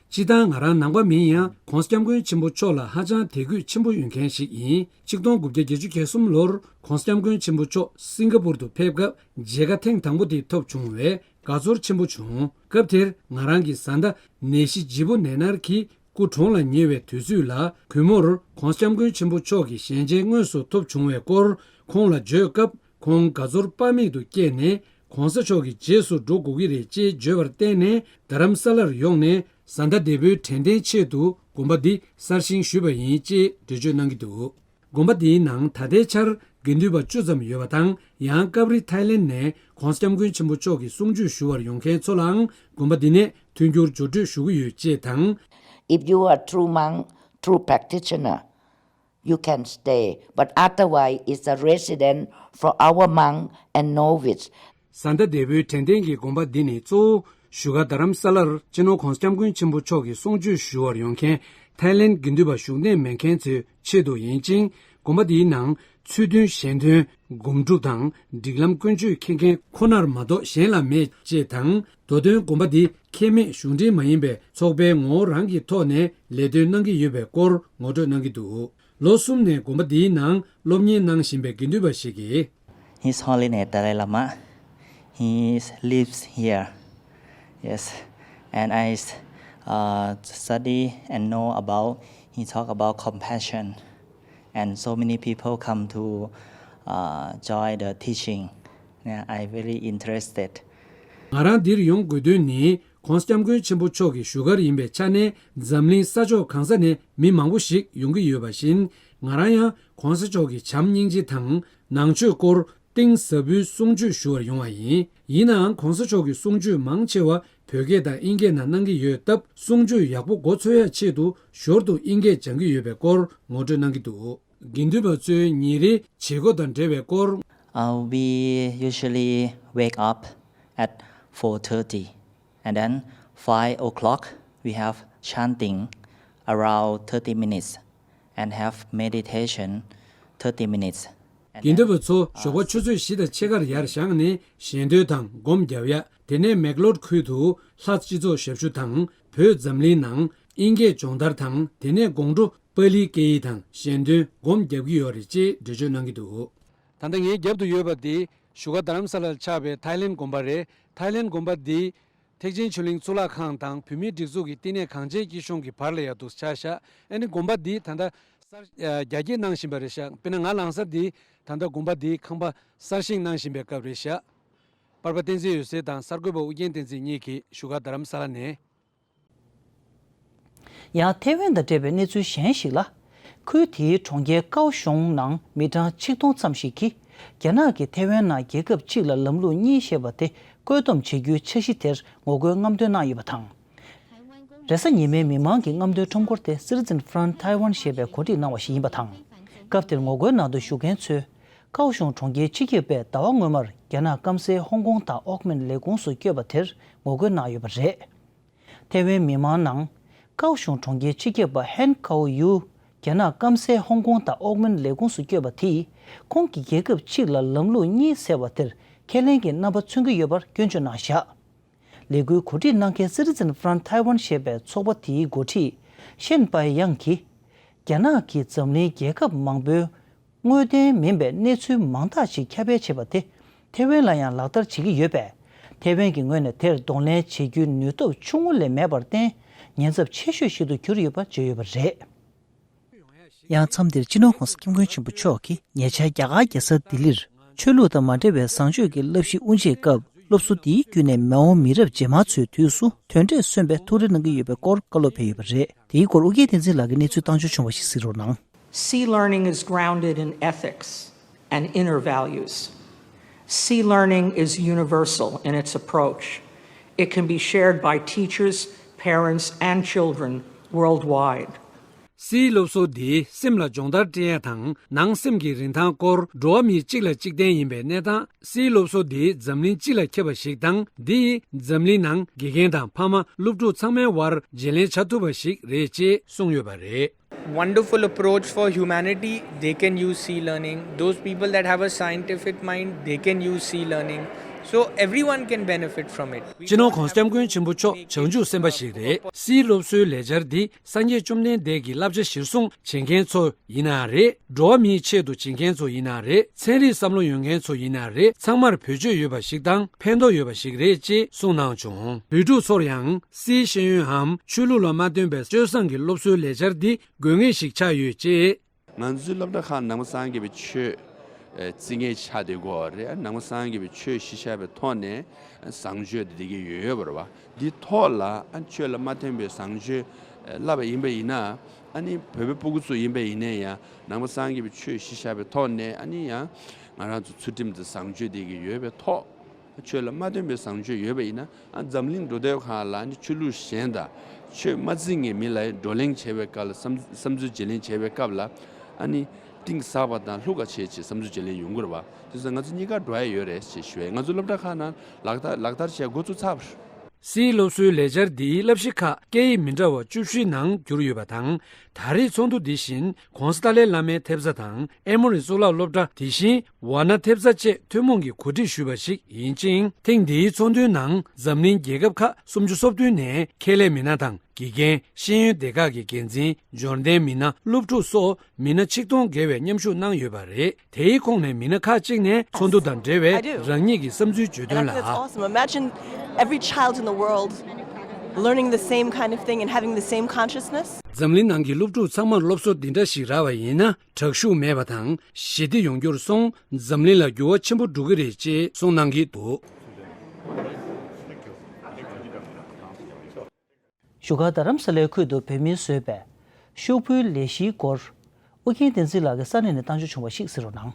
སྤྱིར་བཏང་ང་རང་ནང་པ་མིན་ཡང་། ༧གོང་ས་༧སྐྱབས་མགོན་ཆེན་པོ་མཆོག་ལ་ཧ་ཅང་དད་གུས་ཆེན་པོ་ཡོད་མཁན་ཞིག་ཡིན། ཆིག་སྟོང་དགུ་བརྒྱ་བརྒྱད་ཅུ་གྱ་གསུམ་ལོར་༧གོང་ས་༧སྐྱབས་མགོན་ཆེན་པོ་མཆོག་སིང་ག་པུར་དུ་ཕེབས་སྐབས་མཇལ་ཁ་ཐེངས་དང་པོ་དེ་ཐོབ་བྱུང་བས་དགའ་ཚོར་ཆེན་པོ་བྱུང་། སྐབས་དེར་ང་རང་གི་བཟའ་ཟླ་ནད་གཞི་ལྗིད་པོ་ནད་མནར་གྱིས་སྐུ་གྲོངས་ལ་ཉེ་བའི་དུས་ཚོད་ལ། གུས་མོར་༧གོང་ས་༧སྐྱབས་མགོན་ཆེན་པོ་མཆོག་གི་ཞལ་མཇལ་དངོས་སུ་ཐོབ་བྱུང་བའི་སྐོར་ཁོང་ལ་བརྗོད་སྐབས། ཁོང་དགའ་ཚོར་དཔག་མེད་དུ་སྐྱེས་ནས། ༧གོང་ས་མཆོག་གི་རྗེས་སུ་འགྲོ་དགོས་ཀྱི་རེད་ཅེས་བརྗོད་པར་བརྟེན་ནས། རྡ་རམ་ས་ལར་ཡོང་ནས་བཟའ་ཟླ་འདས་པོའི་དྲན་རྟེན་ཆེད་དུ་དགོན་པ་འདི་གསར་བཞེངས་ཞུས་པ་ཡིན་ཅེས་འགྲེལ་བརྗོད་གནང་གི་འདུག་དགོན་པ་འདིའི་ནང་ད་ལྟའི་ཆར་དགེ་འདུན་པ་བཅུ་ཙམ་ཡོད་པ་དང་། ཡང་སྐབས་རེ་ཐའི་ལེན་ནས་༧གོང་ས་༧སྐྱབས་མགོན་ཆེན་པོ་མཆོག་གི་གསུང་ཆོས་ཞུ་བར་ཡོང་མཁན་ཚོ་ལའང་དགོན་པ་འདི་ནས་མཐུན་འགྱུར་སྦྱོར་སྤྲོད་ཞུ་གི་ཡོད་ཅེས་དང་། If you are true monk, true practitioner, you can stay, but otherwise it's a residence for our monk and novice. བཟའ་ཟླ་འདས་པོའི་དྲན་རྟེན་གྱི་དགོན་པ་འདི་ནི་གཙོ་བོ་བཞུགས་སྒར་རྡ་རམ་ས་ལར་སྤྱི་ནོར་༧གོང་ས་༧སྐྱབས་མགོན་ཆེན་པོ་མཆོག་གི་གསུང་ཆོས་ཞུ་བར་ཡོང་མཁན་ཐའི་ལེན་དགེ་འདུན་པ་བཞུགས་གནས་མེད་མཁན་ཚོའི་ཆེད་དུ་ཡིན་ཅིང་། དགོན་པ་འདིའི་ནང་ཚུལ་མཐུན་གཞན་དོན་སྒོམ་སྒྲུབ་དང་སྒྲིག་ལམ་ཀུན་སྤྱོད་མཁྱེན་མཁན་ཁོ་ནར་མ་གཏོགས་གཞན་ལ་མེད་ཅེས་དང་། མདོ་དོན་དགོན་པ་འདི་ཁེ་མེད་གཞུང་འབྲེལ་མ་ཡིན་པའི་ཚོགས་པའི་ངོ་བོ་རང་གི་ཐོག་ནས་ལས་དོན་གནང་གི་ཡོད་པའི་སྐོར་ངོ་སྤྲོད་གནང་གི་འདུག་ལོ་གསུམ་ནས་དགོན་པ་འདིའི་ནང་སློབ་གཉེར་གནང་བཞིན་པའི་དགེ་འདུན་པ་ཞིག་གིས། His Holiness Dalai Lama, he lives here. Yes, and I uh, study and know about. He talk about compassion, and so many people come to uh, join the teaching. Yeah, I very interested. ང་རང་འདིར་ཡོང་དགོས་དོན་ནི། ༧གོང་ས་༧སྐྱབས་མགོན་ཆེན་པོ་མཆོག་གི་བཞུགས་སྒར་ཡིན་པའི་ཆ་ནས། འཛམ་གླིང་ས་ཕྱོགས་གང་ས་ནས་མི་མང་པོ་ཞིག་ཡོང་གི་ཡོད་པ་བཞིན། ང་རང་ཡང་༧གོང་ས་མཆོག་གི་བྱམས་སྙིང་རྗེ་དང་ནང་ཆོས་སྐོར་གཏིང་ཟབ་པོའི་གསུང་ཆོས་ཞུ་བར་ཡོང་བ་ཡིན། ཡིན་ནའང་༧གོང་ས་མཆོག་གི་གསུང་ཆོས་མང་ཆེ་བ་བོད་སྐད་དང་དབྱིན་སྐད་ནང་གནང་གི་ཡོད་སྟབས། གསུང་ཆོས་ཡག་པོ་མགོ་ཚོད་ཡག་ཆེད་དུ་ཞོར་དུ་དབྱིན་སྐད་སྦྱང་གི་ཡོད་པའི་སྐོར་ངོ་སྤྲོད་གནང་གི་འདུག་དགེ་འདུན་པ་ཚོའི་ཉིན་རེའི་བྱེད་སྒོ་དང་འབྲེལ་བའི་སྐོར། Uh, we usually wake up at four thirty, and then five o'clock we have chanting around thirty minutes and have meditation thirty minutes. དགེ་འདུན་པ་ཚོ་ཞོགས་པ་ཆུ་ཚོད་བཞི་དང་ཕྱེད་ཀར་ཡར་བཞེངས་ནས་ཞལ་འདོན་དང་སྒོམ་རྒྱབ་ཡ། དེ་ནས་མེག་ལོར་ཁུལ་དུ་ལྷ་སྤྱི་ཚོགས་ཞབས་ཞུ་དང་བོད་འཛམ་གླིང་ནང་དབྱིན་སྐད་སྦྱོང་བརྡར་དང་། དེ་ནས་དགོང་དྲོ་པ་ལིའི་སྐད་ཡིག་དང་ཞལ་འདོན་སྒོམ་རྒྱབ་ཀྱི་ཡོད་རེད་ཅེས་འགྲེལ་བརྗོད་གནང་གི་འདུག་ད་ལྟ་ངའི་རྒྱབ་ཏུ་ཡོད་པ་འདི་བཞུགས་སྒར་རྡ་རམ་ས་ལར་ཆགས་པའི་ཐའི་ལེན་དགོན་པ་རེད། ཐའི་ལེན་དགོན་པ་འདི་ཐེག་ཆེན་ཆོས་གླིང་གཙུག་ལག་ཁང་དང་བོད་མིའི་སྒྲིག་འཛུགས་ཀྱི་བསྟི་གནས་གངས་ཅན་སྐྱིད་གཤོངས་ཀྱི་བར་ལ་ཡ་འདུག་ཆགས་ཤག་ཨ་ནི་དགོན་པ་འདི་ད་ལྟ་གསར་རྒྱ་སྐྱེད་གནང་བཞིན་པ་རེད་ཤག་དཔེར་ན་ང་ལངས་ས་འདི་ད་ལྟ་དགོན་པ་འདིའི་ཁང་པ་གསར་བཞེངས་གནང་བཞིན་པའི་སྐབས་རེད་ཤག་པར་པ་བསྟན་འཛིན་འོད་ཟེར་དང་གསར་འགོད་པ་ཨུ་རྒྱན་བསྟན་འཛིན་གཉིས་ཀྱིས་བཞུགས་སྒར་རྡ་རམ་ས་ལ་ནས། ཡང་ཐེ་ཝན་དང་འབྲེལ་བའི་གནས་ཚུལ་གཞན་ཞིག་ལ། ཁུལ་དེའི་གྲོང་ཁྱེར་ཀའོ་ཤོང་ནང་མི་གྲངས་ཆིག་སྟོང་ཙམ་ཞིག་གིས། རྒྱ་ནག་གིས་ཐེ་ཝན་ནང་རྒྱལ་ཁབ་གཅིག་ལ་ལམ་ལུགས་གཉིས་ཞེས་པ་དེ་བཀོད་འདོམས་བྱེད་རྒྱུའི་འཆར་གཞི་དེར་ངོ་རྒོལ་རྔམ་སྟོན་གནང་ཡོད་པ་དང་། རེས་གཟའ་ཉི་མའི་མི་མང་གི་རྔམ་སྟོན་ཁྲོམ་སྐོར་དེ་Citizen Front Taiwan ཞེས་པས་གོ་སྒྲིག་གནང་བ་ཞིག་ཡིན་པ་དང་། སྐབས་དེར་ངོ་རྒོལ་ནང་དུ་ཞུགས་མཁན་ཚོས། ཀའོ་ཤོང་གྲོང་ཁྱེར་སྤྱི་ཁྱབ་པས་ཟླ་བ་སྔོན་མར་རྒྱ་ནག་སྐམ་སའི་ཧོང་ཀོང་དང་ཨོག་མན་ལས་ཁུངས་སུ་བསྐྱོད་པ་དེར་ངོ་རྒོལ་གནང་ཡོད་པ་རེད། ཐེ་ཝན་མི་མང་ནང་། ཀའོ་ཤོང་གྲོང་ཁྱེར་སྤྱི་ཁྱབ་པ་ཧན་ཀའོ་ཡུ། རྒྱ་ནག་སྐམ་སའི་ཧོང་ཀོང་དང་ཨོག་མན་ལས་ཁུངས་སུ་བསྐྱོད་པ་དེས། ཁོང་གིས་རྒྱལ་ཁབ་གཅིག་ལ་ལམ་ལུགས་གཉིས་ཟེར་བ་དེར་ཁས་ལེན་གྱི་རྣམ་པ་མཚོན་གྱི་ཡོད་པར་སྐྱོན་བརྗོད་གནང་བཞག་ལས་འགུལ་གོ་སྒྲིག་གནང་མཁན་Citizen Front Taiwan ཞེས་པའི་ཚོགས་པ་དེའི་འགོ་ཁྲིད་ཤན་པའེ་ཡང་གིས། རྒྱ་ནག་གིས་འཛམ་གླིང་རྒྱལ་ཁབ་མང་པོའི་དངོས་བདེན་མིན་པའི་གནས་ཚུལ་མང་དག་ཅིག་ཁྱབ་སྤེལ་བྱས་པ་དེ་ཐེ་ཝན་ལ་ཡང་ལག་བསྟར་བྱེད་ཀྱི་ཡོད་པས། ཐེ་ཝན་གྱི་ངོས་ནས་དེར་གདོང་ལེན་བྱེད་རྒྱུའི་ནུས་སྟོབས་ཆུང་ངུ་ལས་མེད་པར་བརྟེན། ཉེན་ཚབས་ཆེ་ཤོས་ཤིག་ཏུ་གྱུར་ཡོད་པ་བརྗོད་ཡོད་པ་རེད། ཡང་མཚམས་འདིར་སྤྱི་ནོར་༸གོང་ས་༸སྐྱབས་མགོན་ཆེན་པོ་མཆོག་གིས་ཉེ་ཆར་རྒྱ་གར་རྒྱལ་ས་ལྡི་ལིར་ཆོས་ལུགས་དང་མ་འབྲེལ་བའི་བཟང་སྤྱོད་ཀྱི་བསླབ་གཞི་དབུ་འབྱེད་སྐབས། སློབ་གསོ་འདིའི་བརྒྱུད་ནས་མ་འོངས་མི་རབས་རྗེས་མ་ཚོའི་དུས་སུ་དོན་འབྲས་སོན་པའི་ཐུགས་རེ་གནང་གི་ཡོད་པའི་སྐོར་བཀའ་སློབ་ཕེབས་ཡོད་པ་རེད། དེའི་སྐོར་ཨོ་རྒྱན་བསྟན་འཛིན་ལགས་ཀྱིས་གནས་ཚུལ་བཏང་འབྱོར་བྱུང་བ་ཞིག་གཟིགས་རོགས་གནང་། See learning is grounded in ethics and inner values. See learning is universal in its approach. It can be shared by teachers, parents, and children worldwide. See སློབ་གསོ་འདིས་སེམས་ལ་སྦྱོང་བརྡར་སྤྲད་ཡ་དང་། ནང་སེམས་ཀྱི་རིན་ཐང་སྐོར། འགྲོ་བ་མི་གཅིག་ལ་གཅིག་བརྟེན་ཡིན་པའི་གནས་སྟངས། See སློབ་གསོ་འདི་འཛམ་གླིང་སྤྱི་ལ་ཁྱབ་པ་ཞིག་དང་། འདི་ཡིས་འཛམ་གླིང་ནང་དགེ་རྒན་དང་ཕ་མ། སློབ་ཕྲུག་ཚང་མའི་དབར་བརྗེ་ལེན་བྱ་ཐུབ་པ་ཞིག་རེད་ཅེས་གསུངས་ཡོད་པ་རེད། Wonderful approach for humanity. They can use See learning. Those people that have a scientific mind, they can use See learning. So everyone can benefit from it. སྤྱི་ནོར་༸གོང་ས་༸སྐྱབས་མགོན་ཆེན་པོ་མཆོག་བྱང་ཆུབ་སེམས་དཔའ་ཞིག་རེད། See སློབ་གསོའི་ལས་འཆར་འདི་སངས་རྒྱས་བཅོམ་ལྡན་འདས་ཀྱི་བསླབ་བྱ་གཞིར་བཟུང་བྱེད་མཁན་ཚོ་ཡིན་ན་རེད། འགྲོ་བ་མིའི་ཆེད་དུ་བྱེད་མཁན་ཚོ་ཡིན་ན་རེད། ཚན་རིག་བསམ་བློ་ཡོད་མཁན་ཚོ་ཡིན་ན་རེད། ཚང་མར་བེད་སྤྱོད་ཡོད་པ་ཞིག་དང་ཕན་ཐོགས་ཡོད་པ་ཞིག་རེད་ཅེས་གསུངས་གནང་བྱུང་། བོད་ཕྲུག་ཚོར་ཡང་སིའི་ཤེས་ཡོན་འམ་ཆོས་ལུགས་ལ་མ་ལྟོས་པའི་སྤྱོད་བཟང་གི་སློབ་གསོའི་ལས་འཆར་འདི་དགོས་ངེས་ཤིག་ཆགས་ཡོད་ཅེས། ང་ཚོའི་སློབ་གྲྭ་ཁག་ནང་པ་སངས་རྒྱས་པའི་ཆོས་ཨེ་བརྩི་མཁན་ཆགས་བསྡད་ཡོད་རེད། ནང་པ་སངས་རྒྱས་པའི་ཆོས་གཞི་བཞག་པའི་ཐོག་ནས་བཟང་སྤྱོད་དེ་འདི་གའི་ཡོད་ཡོད་པ་རེད་བ། འདི་ཐོག་ལ་ཨ་ཆོས་ལ་མ་མཐུན་པའི་བཟང་སྤྱོད་ཨེ་བསླབ་པ་ཡིན་པ་ཡིན་ན། ཨ་ནི་བོད་པའི་སྤུ་གུ་ཚོ་ཡིན་པ་ཡིན་ནའི་ཡང་ནང་པ་སངས་རྒྱས་པའི་ཆོས་གཞི་བཞག་པའི་ཐོག་ནས། ཨ་ནི་ཡང་ང་རང་ཚོ་ཚུལ་ཁྲིམས་དང་བཟང་སྤྱོད་དེ་གའི་ཡོད་པའི་ཐོག་ཆོས་ལ་མ་མཐུན་པའི་བཟང་སྤྱོད་ཡོད་པ་ཡིན་ན། ཨ་འཛམ་གླིང་འགྲོ་སྡོད་ཁག་ལ་ནི་ཆོས་ལུགས་གཞན་དང་ཆོས་མ་བརྩི་མཁན་མི་ལ་བགྲོ་གླེང་བྱེད་པའི་སྐབས་ལ། བསམ་བསམ་ཚུལ་བརྗེ་ལེན་བྱེད་པའི་སྐབས་ལ། ཨ་ནི་གཏིང་ཟབ་པ་དང་ལྷུག་པ་བྱས་བྱས་བསམ་ཚུལ་བརྗེ་ལེན་ཡོང་གི་རེད་བ། དེ་ཚོ་ང་ཚོ་གཉིས་ཀ་འགྲོ་ཡ་ཡོད་རེད་ཅེས་ཞུ་བས། ང་ཚོ་སློབ་གྲྭ་ཁག་ནང་ལག་བསྟར་ལག་བསྟར་བྱས་འགོ་ཚུགས་ཚར་བ་རེད། སིའི་སློབ་གསོའི་ལས་འཆར་འདིའི་བསླབ་གཞི་ཁག་སྐད་ཡིག་མི་འདྲ་བ་བཅུ་བཞི་ནང་བསྒྱུར་ཡོད་པ་དང་། ད་རེས་ཚོགས་འདུ་འདི་བཞིན་༸གོང་ས་ཏཱ་ལའི་བླ་མའི་ཐེབས་རྩ་དང་ཨེ་མོ་རི་གཙུག་ལག་སློབ་གྲྭ། དེ་བཞིན་ཝཱ་ཎ་ཐེབས་རྩ་བཅས་ཐུན་མོང་གིས་གོ་སྒྲིག་ཞུས་པ་ཞིག་ཡིན་ཅིང་། ཐེངས་འདིའི་ཚོགས་འདུའི་ནང་འཛམ་གླིང་རྒྱལ་ཁབ་ཁག་སུམ་ཅུ་སོ་བདུན་ནས་ཁྱད་ལས་མི་སྣ་དང་། དགེ་རྒན། ཤེས་ཡོན་སྡེ་ཁག་གི་འགན་འཛིན། འབྱོར་ལྡན་མི་སྣ། སློབ་ཕྲུག་སོགས་མི་སྣ་ཆིག་སྟོང་བརྒལ་བས་མཉམ་ཞུགས་གནང་ཡོད་པ་རེད། དེའི་ཁོངས་ནས་མི་སྣ་ཁག་ཅིག་ནས་ཚོགས་འདུ་དང་འབྲེལ་བའི་I do. རང་ཉིད་ཀྱི་བསམ་ཚུལ་བརྗོད་And I དོན་think that's ལ། Awesome. Imagine every child in the world learning the same kind of thing and having the same consciousness. འཛམ་གླིང་ནང་གི་སློབ་ཕྲུག་ཚང་མར་སློབ་གསོ་འདི་འདྲ་ཞིག་རག་པ་ཡིན་ན། དྲག་ཤུགས་མེད་པ་དང་ཞི་བདེ་ཡོང་རྒྱུར་སོང་། འཛམ་གླིང་ལ་འགྱུར་བ་ཆེན་པོ་འགྲོ་གི་རེད་ཅེས་གསུངས་གནང་གི་འདུག་བཞུགས་སྒར་རྡ་རམ་ས་ལའི་ཁུལ་དུ་བོད་མིས་བཟོས་པའི་ཤོག་བུའི་ལས་གཞིའི་སྐོར། ཨོ་རྒྱན་བསྟན་འཛིན་ལགས་ཀྱིས་ས་གནས་ནས་བཏང་འབྱོར་བྱུང་བ་ཞིག་གཟིགས་རོགས་གནང་།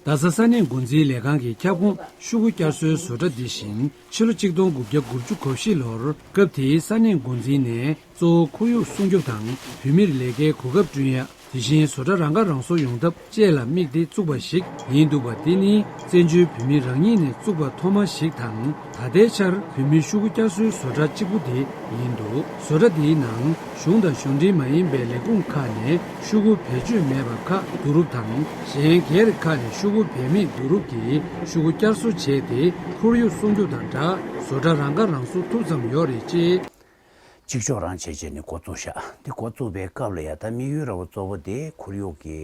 རྡ་ས་ས་གནས་འགོ་འཛིན་ལས་ཁང་གི་ཁྱབ་ཁོངས་ཤོག་གུ་བསྐྱར་གསོའི་བཟོ་གྲྭ་འདི་བཞིན་ཕྱི་ལོ་གཅིག་སྟོང་དགུ་བརྒྱ་དགུ་བཅུ་གོ་བཞི་ལོར་སྐབས་དེའི་ས་གནས་འགོ་འཛིན་ནས་གཙོ་བོ་ཁོར་ཡུག་སྲུང་སྐྱོབ་དང་བོད་མིར་ལས་ཀའི་གོ་སྐབས་བསྐྲུན་ཡ། དེ་བཞིན་བཟོ་གྲྭ་རང་ཁ་རང་གསོ་ཡོང་ཐབས་བཅས་ལ་དམིགས་ཏེ་བཙུགས་པ་ཞིག་ཡིན་འདུག་པ། དེ་ནི་བཙན་བྱོལ་བོད་མི་རང་ཉིད་ནས་བཙུགས་པ་ཐོག་མ་ཞིག་དང་། ད་ལྟའི་ཆར་བོད་མིའི་ཤོག་གུ་བསྐྱར་གསོའི་བཟོ་གྲྭ་གཅིག་པུ་དེ་ཡིན་འདུག་བཟོ་གྲྭ་འདིའི་ནང་གཞུང་དང་གཞུང་འབྲེལ་མ་ཡིན་པའི་ལས་ཁུངས་ཁག་ནས་ཤོག་གུ་བེད་སྤྱོད་མེད་པ་ཁག་བསྡུ་རུབ་དང་། གཞན་སྒེར་ཁག་ནས་ཤོག་གུ་བེད་མེད་བསྡུ་རུབ་ཀྱིས་ཤོག་གུ་བསྐྱར་གསོ་བྱས་ཏེ། ཁོར་ཡུག་སྲུང་སྐྱོབ་དང་སྦྲགས་བཟོ་གྲྭ་རང་ཁ་རང་གསོ་ཐུབ་ཙམ་ཡོད་རེད་ཅེས། གཅིག་ལྕོགས་རང་བྱས་བྱས་ནས་འགོ་བཙུགས་ཤག་འདི་འགོ་བཙུགས་པའི་སྐབས་ལ་ཡ། ད་དམིགས་ཡུལ་ར་བ་གཙོ་བོ་དེ་ཁོར་ཡུག་གི་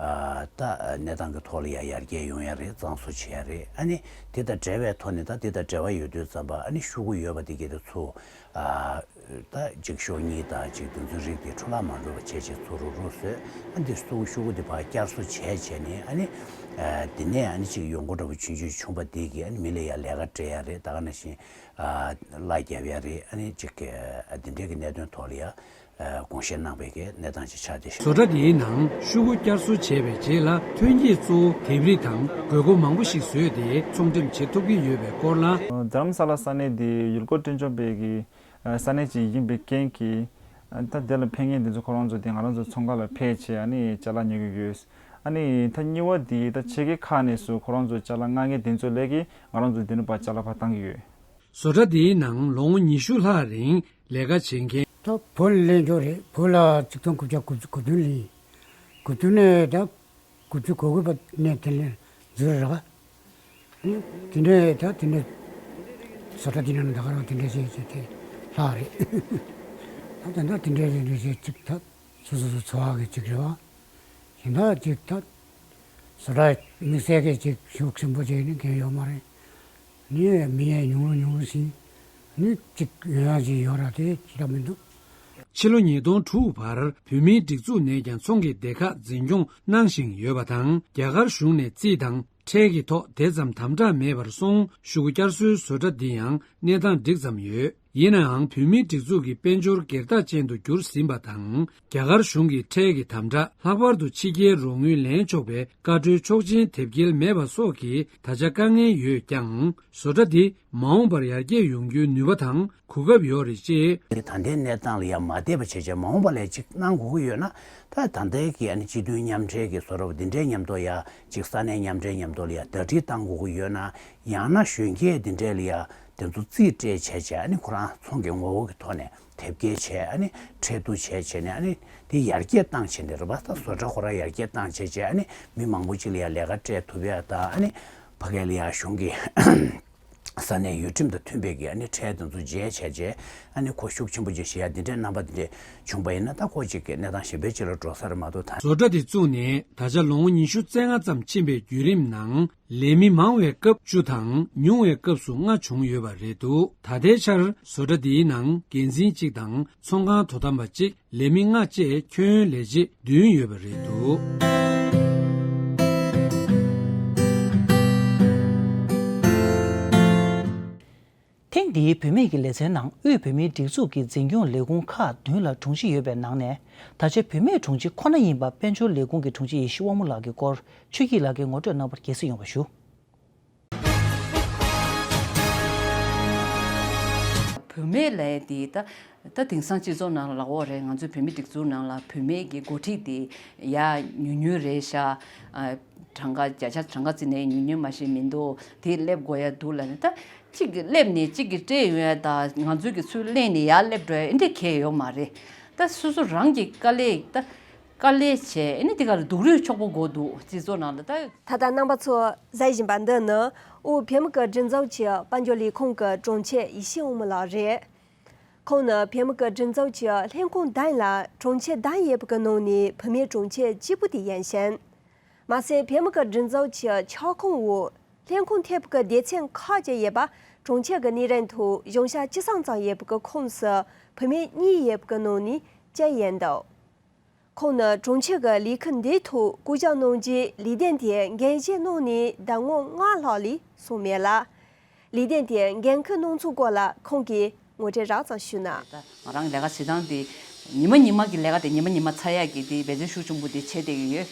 ཨ་ད་གནས་སྟངས་ཀྱི་ཐོག་ལ་ཡ་ཡར་རྒྱས་ཡོང་ཡ་རེད། གཙང་བཟོ་བྱེད་ཡ་རེད། ཨ་ནི་དེ་དང་འབྲེལ་བའི་ཐོག་ནས། ད་དེ་དང་འབྲེལ་བ་ཡོད་དུས་ཙམ་པ། ཨ་ནི་ཤོག་གུ་ཡོད་པ་དེ་གའི་དེ་ཚོ་ཨ་ད་གཅིག་ཤོག་གཉིས་དང་གཅིག་དེ་ཚོའི་རིགས་དེ་འཕྲོ་བརླག་མ་འགྲོ་བ་བྱས་བྱས་ཚུར་རུག་རུག་བཟོས། ཨ་ནི་དེ་ཚོ་ཤོག་གུ་དེ་ཕར་བསྐྱར་གསོ་བྱས་བྱས་ནས། ཨ་ནི་ཨ་དེ་ནས་ཨ་ནི་གཅིག་ཡོང་སྒོ་འདྲ་བོ་ཆུང་ཆུང་བྱུང་བ་དེ་གིས་ཨ་ནི་མི་ལ་ཡ་ལས་ཀ་སྤྲད་ཡ་རེད། ད་ག་ནང་བཞིན། ཨ་གླ་རྒྱབ་ཡ་རེད། ཨ་ནི་ཅིག་གི་ཨ་འདི་འདྲའི་གི་གནད་དོན་ཐོག་ལ་ཡ་ཨ་དགོངས་བཞེས་གནང་བའི་གི་གནས་སྟངས་ཅིག་ཆགས་བསྡད་ཤག་བཟོ་གྲྭ་འདིའི་ནང་ཤོག་གུ་བསྐྱར་གསོ་བྱས་པའི་རྗེས་ལ། ཐོན་སྐྱེད་གཙོ་བོ་ལྡེབས་རིས་དང་དགོས་མཁོ་མང་པོ་ཞིག་བཟོས་ཏེ་ཚོང་འགྲེམས་བྱེད་ཐུབ་ཀྱི་ཡོད་པའི་སྐོར་ལ། རྡ་རམ་ས་ལ་ས་གནས་འདི་ཡུལ་སྐོར་སྤྲོ་འཆམ་པའི་གི་ས་གནས་ཅིག་ཡིན་པའི་རྐྱེན་གྱིས། ད་དེ་ལ་ཕེབས་མཁན་འདི་ཚོ་ཁོ་རང་ཚོ་དེ་ང་རང་ཚོ་ཚོང་ཁང་ལ་ཕེབས་བྱས། ཨ་ནི་ཅ་ལག་ཉོ་གི་ཡོད། ཨ་ནི་ད་གཉིས་པ་འདི་ད་ཕྱི་རྒྱལ་ཁག་ནས་སུ་ཁོ་རང་ཚོ་ཅ་ལག་མངགས་མཁན་འདི་ཚོ་ལས་ཀྱིས་ང་རང་ཚོ་འདི་ནས་ཕར་ཅ་ལག་ཕར་བཏང་གི་ཡོད། བཟོ་གྲྭ་འདིའི་ནང་ལོ་ངོ་ཉི་ཤུ་ལྷག་རིང་ལས་ཀ་བྱེད་མཁན། ད་བོད་ལ་སླེབས་འགྱོ་རེད། བོད་ལ་ཆིག་སྟོང་དགུ་བརྒྱ་དགུ་བཅུ་གོ་བདུན་ལ་ཡིན། གོ་བདུན་ནས་ད་དགུ་བཅུ་གོ་དགུ་བར་ནས་དེ་ལ་འཛུལ་ར་བ། དེ་འདྲས་ད་དེ་འདྲས་བཟོ་གྲྭ་འདི་ནང་ད་ག་རང་དེ་འདྲས་བྱས་བྱས་དེ་ལྷག་རེད། ད་ད་ད་དེ་འདྲས་རེད་རེད་བྱས་ཅིག་ད། སོ་སོ་སོ་འཚོ་བ་གི་ཅིག་རེད་བ། གཞན་དག་ཅིག་ད་བཟོ་གྲྭ་དམིགས་བསལ་གྱི་ཅིག་ཤུགས་ཆེན་པོ་ཅིག་ནི་གང་ཡོད་མ་རེད། ནི་མི་ཡས་ཉུང་རུ་ཉུང་རུ་ཕྱིན། ནི་གཅིག་ཡོང་ཡ་ཅིག་ཡོད་ར་དེ་ཅི་ལ་མི་འདུག་ཕྱི་ལོ་ཉིས་སྟོང་དྲུག་བར་བོད་མིའི་སྒྲིག་འཛུགས་ནས་ཀྱང་ཚོང་གི་སྡེ་ཁག་འཛིན་སྐྱོང་གནང་བཞིན་ཡོད་པ་དང་། རྒྱ་གར་གཞུང་ནས་རྩིས་དང་ཁྲལ་གྱི་ཐོག་དེ་ཙམ་དམ་དྲག་མེད་པར་སོང་། ཤོག་གུ་བསྐྱར་གསོའི་བཟོ་གྲྭ་འདི་ཡང་གནས་སྟངས་འགྲིག་ཙམ་ཡོད། ཡིན་ནའང་བོད་མིའི་སྒྲིག་འཛུགས་ཀྱི་དཔལ་འབྱོར་སྒེར་བདག་ཅན་དུ་གྱུར་ཟིན་པ་དང་། རྒྱ་གར་གཞུང་གི་ཁྲལ་གྱི་དམ་དྲག་ལྷག་པར་དུ་ཕྱི་རྒྱལ་རོགས་དངུལ་ལེན་ཆོག་པའི་བཀའ་འཁྲོལ་ཆོག་མཆན་དེབ་སྐྱེལ་མེད་པ་སོགས་ཀྱིས་ད་ཆ་དཀའ་ངལ་ཡོད་ཀྱང་། བཟོ་གྲྭ་འདི་མ་འོངས་པར་ཡར་རྒྱས་ཡོང་རྒྱུའི་ནུས་པ་དང་གོ་སྐབས་ཡོད་རེད་ཅེས། ད་ལྟའི་གནས་སྟངས་ལ་ཡང་མ་བསྡད་པ་བྱས་བྱས་མ་འོངས་པ་ལ་ཅིག་གནང་དགོས་ཀྱི་ཡོད་ན། ད་ད་ལྟའི་གི་ཨ་ནི་སྤྱི་མཐུན་མཉམ་འབྲེལ་གྱི་བཟོ་འདྲ་བ་འདི་འདྲའི་མཉམ་དུ་ཡ་ཅིག་ས་གནས་མཉམ་འབྲེལ་མཉམ་དུ་ལ་ཡ་ཟླ་སྒྲིལ་གཏང་དགོས་ཀྱི་ཡོད་ན། ཡང་ན་གཞོན་སྐྱེས་འདི་འདྲས་ལ་ཡ་དེ་ཚོ་རྩིས་སྤྲད་བྱས་བྱས་ཨ་ནི་ཁོ་རང་ཚོང་གི་ངོ་བོ་གི་ཐོག་ནས་དེབ་སྐྱེལ་བྱས་ཨ་ནི་ཁྲལ་བསྡུ་བྱས་བྱས་ནས་ཨ་ནི་དེ་ཡར་རྒྱས་བཏང་བྱས་ནས་རེད་པ། ད་བཟོ་གྲྭ་ཁོ་རང་ཡར་རྒྱས་བཏང་བྱས་བྱས་ཨ་ནི་མི་མང་པོ་ཅིག་ལ་ཡ་ལས་ཀ་སྤྲད་ཐུབ་ཡ་ད་ཨ་ནི་ཕ་གི་ལ་ཡ་གཞུང་གི་ས་གནས་ཡུལ་ཁྲིམས་དང་མཐུན་པའི་གི་ཨ་ནི་ཁྲལ་དེ་ཚོ་འཇལ་བྱས་བྱས་ཨ་ནི་ཁོ་ཤུགས་ཆེན་པོ་ཅིག་བྱེད་ཡ་འདི་འདྲའི་རྣམ་པ་འདི་འདྲས་བྱུང་པ་ཡིན་ན་ད་ཁོ་ཅིག་གི་གནས་སྟངས་གཞན་པའི་ཅིག་ལ་འགྲོ་ས་རེད་མ་གཏོགས་ད། བཟོ་གྲྭ་འདི་བཙུགས་ནས་ད་ཆ་ལོ་ངོ་ཉི་ཤུ་རྩ་ལྔ་ཙམ་ཕྱིན་པའི་བརྒྱུད་རིམ་ནང་ལས་མི་མང་བའི་སྐབས་བཅུ་དང་ཉུང་བའི་སྐབས་སུ་ལྔ་བྱུང་ཡོད་པ་རེད་འདུག་ད་ལྟའི་ཆར་བཟོ་གྲྭ་འདིའི་ནང་འགན་འཛིན་གཅིག་དང་ཚོང་ཁང་དོ་དམ་པ་གཅིག་ལས་མི་ལྔ་བཅས་ཁྱོན་ལས་བྱེད་བདུན་ཡོད་པ་རེད་འདུག་ཐེངས་འདིའི་བུད་མེད་ཀྱི་ལེ་ཚན་ནང་དབུས་བོད་མིའི་སྒྲིག་འཛུགས་ཀྱི་འཛིན་སྐྱོང་ལས་ཁུངས་ཁག་བདུན་ལ་དྲུང་ཆེ་ཡོད་པའི་ནང་ནས། ད་ཆ་བུད་མེད་དྲུང་ཆེ་ཁོ་ན་ཡིན་པ་དཔལ་འབྱོར་ལས་ཁུངས་ཀྱི་དྲུང་ཆེ་ཡེ་ཤེས་དབང་མོ་ལགས་ཀྱི་སྐོར་ཆོས་སྐྱིད་ལགས་ཀྱིས་ངོ་སྤྲོད་གནང་བར་རྒྱལ་སྲིད་ཡོང་བ་ཞུ། བུད་མེད་ལབ་ཡ་དེ་ད་ད་དེང་སང་སྤྱི་ཚོགས་ནང་ལ་ལབ་ཡོད་རེད། ང་ཚོའི་བོད་མི་སྒྲིག་འཛུགས་ནང་ལ་བུད་མེད་ཀྱི་འགོ་ཁྲིད་དེ་ཡ་ཉུང་ཉུང་རེད་ཤག་ཨ། གྲངས་ཀ་བརྒྱ་ཆ་གྲངས་ཀ་བརྩིས་ནས་ཉུང་ཉུང་མ་ཞིག་མི་འདུག་དེ་སླེབས་དགོས་ཡ་འདུག་ལབ་ནས་ད་གཅིག་གིས་སླེབས་ནས་གཅིག་གིས་སྤྲད་ཡོང་ཡ་ད་ང་ཚོའི་གི་ཚུར་གླེང་ནས་ཡར་སླེབས་འགྲོ་ཡ་ཨེ་འདྲས་གང་ཡང་ཡོད་མ་རེད། ད་སོ་སོ་རང་གི་དཀའ་ལས་ད་དཀའ་ལས་བྱས་ཨེ་ནི་དེ་ག་ལ་སྡུག་རུས་ཆོག་པོ་དགོས་འདུག་སྤྱི་ཚོགས་ནང་ལ་ད། ད་ལྟ་རྣམ་པ་ཚོ་གཟིགས་བཞིན་པ་འདི་ནི་དབུས་བོད་མི་གི་སྒྲིག་འཛུགས་ཀྱི་དཔལ་འབྱོར་ལས་ཁུངས་ཀྱི་དྲུང་ཆེ་ཡེ་ཤེས་དབང་མོ་ལགས་རེད། ཁོང་ནི་བོད་མི་གི་སྒྲིག་འཛུགས་ཀྱི་ལྷན་ཁང་བདུན་ལ་དྲུང་ཆེ་བདུན་ཡོད་པའི་ནང་ནས་བུད་མེད་དྲུང་ཆེ་གཅིག་པུ་དེ་ཡིན་ཞིང་། མ་ཟད་བོད་མི་གི་སྒྲིག་འཛུགས་ཀྱི་ཁྱབ་ཁོངས་འོག་ལྷན་ཁང་ཐེ་བའི་སྡེ་ཚན་ཁག་ཅིག་ཡོད་པ་དྲུང་ཆེ་གི་གནས་རིམ་ཐོག་གཞུང་ཞབས་བཅུ་གསུམ་ཙམ་ཡོད་པའི་ཁོངས་སུ་བུད་མེད་གཉིས་ཡོད་པའི་ནང་ནས་གཅིག་ཡིན་འདུག་ཁོང་ནི་དྲུང་ཆེ་གི་ལས་ཁུར་འདིའི་ཐོག་བསྐོ་གཞག་གནང་རྗེས་ལས་དོན་དེ་འགན་བཞེས་གནང་ནས་ཟླ་ངོ་ལྔ་ལྷག་ལས་སོང་མེད་ལ། ལས་དོན་དེ་འགན་འཁུར་གནང་ཚུལ་སྐོར་ལ་ཁོང་གིས་ངོ་སྤྲོད་རགས་ཙམ་ཞུས་ན། ད་ང་རང་ལས་ཀ་བྱེད་སྟངས་དེ་ཉི་མ་ཉི་མ་གི་ལས་ཀ་དེ་ཉི་མ་ཉི་མ་ཚར་ཡག་གི་དེ་འབད་བརྩོན་ཤུགས་ཆེན་པོ་དེ་བྱེད་བསྡད་ཀྱི་ཡོད།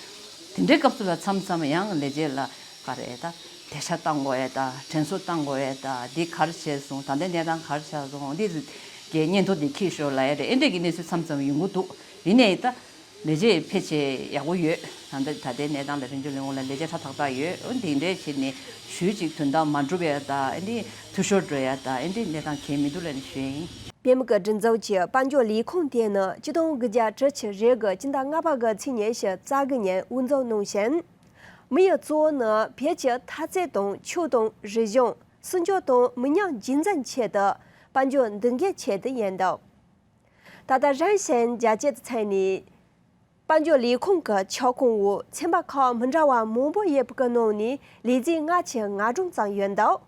དེ་འདྲའི་སྐབས་སུ་ལ་མཚམས་མཚམས་ཡང་ལས་བྱེད་ལ་ག་རེ་ད་དེ་ཤ་བཏང་དགོས་ཡ་ད་དྲན་གསོ་བཏང་དགོས་ཡ་ད་འདི་ག་རེ་བྱས་སོང་ད་ལྟའི་གནས་སྟངས་ག་རེ་ཆགས་སོང་འདི་གི་སྙན་ཐོ་འདི་འཁྱེར་ཤོག་ལབ་ཡ་རེད། ཨེ་འདྲས་ཀྱི་གནས་ཚུལ་མཚམས་མཚམས་ཡོང་གི་འདུག་ཡིན་ནའི་ད། ལས་བྱེད་ཕལ་ཆེར་ཡག་པོ་ཡོད། ད་ལྟ་ད་ལྟའི་གནས་སྟངས་ལ་དཔལ་འབྱོར་ལས་ཁུངས་ལ་ལས་བྱེད་ཧྲ་ཐག་ཐག་ཡོད། འོ་འདི་འདྲའི་བྱས་ནས་ཞུས་ཅིག་དོན་དག་མ་འགྲུབ་ཡ་ད་ཨེ་འདི་འཐུས་ཤོར་འགྲོ་ཡ་ད་ཨེ་འདི་གནས་སྟངས་གང་ཡང་མི་འདུག་ལབ་ནས་ཞུས་ཡིན། བོད་མི་གི་སྒྲིག་འཛུགས་ཀྱི་དཔལ་འབྱོར་ལས་ཁུངས་དེ་ནི་ཆིག་སྟོང་དགུ་བརྒྱ་དྲུག་ཅུ་རེ་དགུ་སྤྱི་ཟླ་ལྔ་པ་གི་ཚེས་ཉི་ཤུ་རྩ་དགུ་ཉིན་དབུ་འཛུགས་གནང་ཞིང་། དམིགས་ཡུལ་གཙོ་བོ་ནི་བོད་ཀྱི་མཐའ་ཚད་དང་ཆོས་དང་རིག་གཞུང་སྲུང་སྐྱོབ་དང་མི་ཉམས་རྒྱུན་འཛིན་ཆེད་དུ་དཔལ་འབྱོར་མདུན་སྐྱོད་ཆེད་དུ་ཡིན་འདུག་ད་ལྟ་རང་ཞིང་རྒྱལ་སྤྱི་དུ་ཚན་ནས། དཔལ་འབྱོར་ལས་ཁུངས་ཀྱི་ཁྱབ་ཁོངས་འོག་ཚན་པ་ཁག་མི་འདྲ་བ་མང་པོ་ཡོད་པའི་ནང་ནས་ལས་བྱེད་ལྔ་བཅུ་ང་གྲངས་ཙམ་ཡོད་འདུག་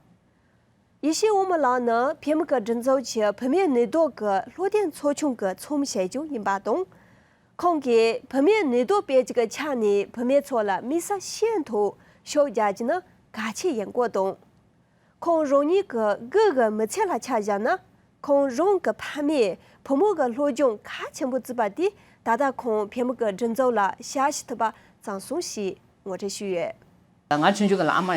ཡེ་ཤེས་དབང་མོ་ལགས་ནི་བོད་མི་གི་སྒྲིག་འཛུགས་ཀྱི་བུད་མེད་ནུས་ལྡོག་གི་བློ་བརྟན་ཚོགས་ཆུང་གི་ཚོགས་མི་ཞིག་ཀྱང་ཡིན་པ་དང་། ཁོང་གིས་བུད་མེད་ནུས་ལྡོག་སྤེལ་རྒྱུ་གི་ཆ་ནས་བུད་མེད་ཚོ་ལ་དམིགས་བསལ་ཤེས་ཐུབ་ཕྱོགས་རྒྱག་རྒྱུ་ནི་གལ་ཆེ་ཡིན་སྐོར་དང་། ཁོང་རང་ཉིད་ཀྱི་སྒེར་གྱི་མི་ཚེ་ལ་ཆ་བཞག་ན། ཁོང་རང་གི་ཕ་མས་བུ་མོ་གི་སློབ་སྦྱོང་གལ་ཆེན་པོ་བརྩིས་པ་དེ་ད་ལྟ་ཁོང་བོད་མི་གི་སྒྲིག་འཛུགས་ལ་ཞབས་ཞུ་ཐུབ་པ་བརྩམས་སོང་ཞེས་ངོ་སྤྲོད་ཞུས་ཡོད། ང་ཆུང་ཆུང་གི་ལ་ཨ་མ་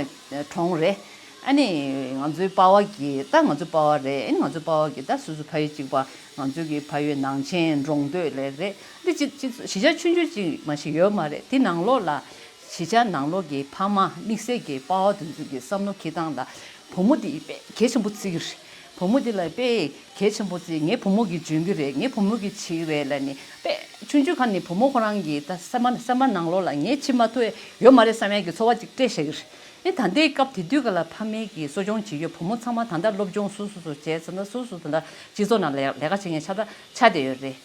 གྲོངས་རེད། ཨ་ནི་ང་ཚོའི་པ་ཕ་གི་ད་ང་ཚོའི་པ་ཕ་རེད། ཨ་ནི་ང་ཚོའི་པ་ཕ་གི་ད་སོ་སོ་ཕ་ཡུལ་གཅིག་པ་ང་ཚོའི་གི་ཕ་ཡུལ་ནང་ཆེན་འབྲོང་སྟོད་ལ་རེད། འདི་ཅི་ཅི་གཞིས་ཆགས་ཆུང་ཆུང་ཅིག་མ་ཞིག་ཡོད་མ་རེད། དེ་ནང་ལོགས་ལ། གཞིས་ཆགས་ནང་ལོགས་ཀྱི་ཕ་མ་དམིགས་བསལ་གྱི་པ་ཕ་དེ་ཚོ་གི་བསམ་བློ་འཁྱེར་སྟངས་ལ་བུ་མོ་དེ་དཔེ་གལ་ཆེན་པོ་བརྩི་གི་རེད། བུ་མོ་དེ་ལ་དཔེ་གལ་ཆེན་པོ་བརྩི། ངའི་བུ་མོ་གིས་འཇོན་གི་རེད། ངའི་བུ་མོ་གིས་བྱེད་ཀྱི་རེད་ལབ་ནས་དཔེ་ཆུང་ཆུང་ཁ་ནས་བུ་མོ་ཁོ་རང་གི་ད་སེམས་པ་སེམས་པ་ནང་ལོགས་ལ་ངས་བྱེད་མ་ཐུབ་ཡ་ཡོད་མ་རེད་བསམ་ཡ་གི་ཚོར་བ་ཅིག་སྤྲད་བཞག་གི་རེད། ཨེ་ད་ལྟའི་སྐབས་དེ་དུས་ག་ལ་ཕ་མའི་གི་གསོ་སྐྱོང་བྱེད་ཡོད་བུ་མོ་ཚང་མ་ད་ལྟ་སློབ་སྦྱོང་སོ་སོ་སོ་བྱས་ཚར་ན་སོ་སོ་ད་ལྟ་སྤྱི་ཚོགས་ནང་ལ་ལས་ཀ་བྱེད་མཁན་ཆགས་ད་ཆགས་བསྡད་ཡོད་རེད།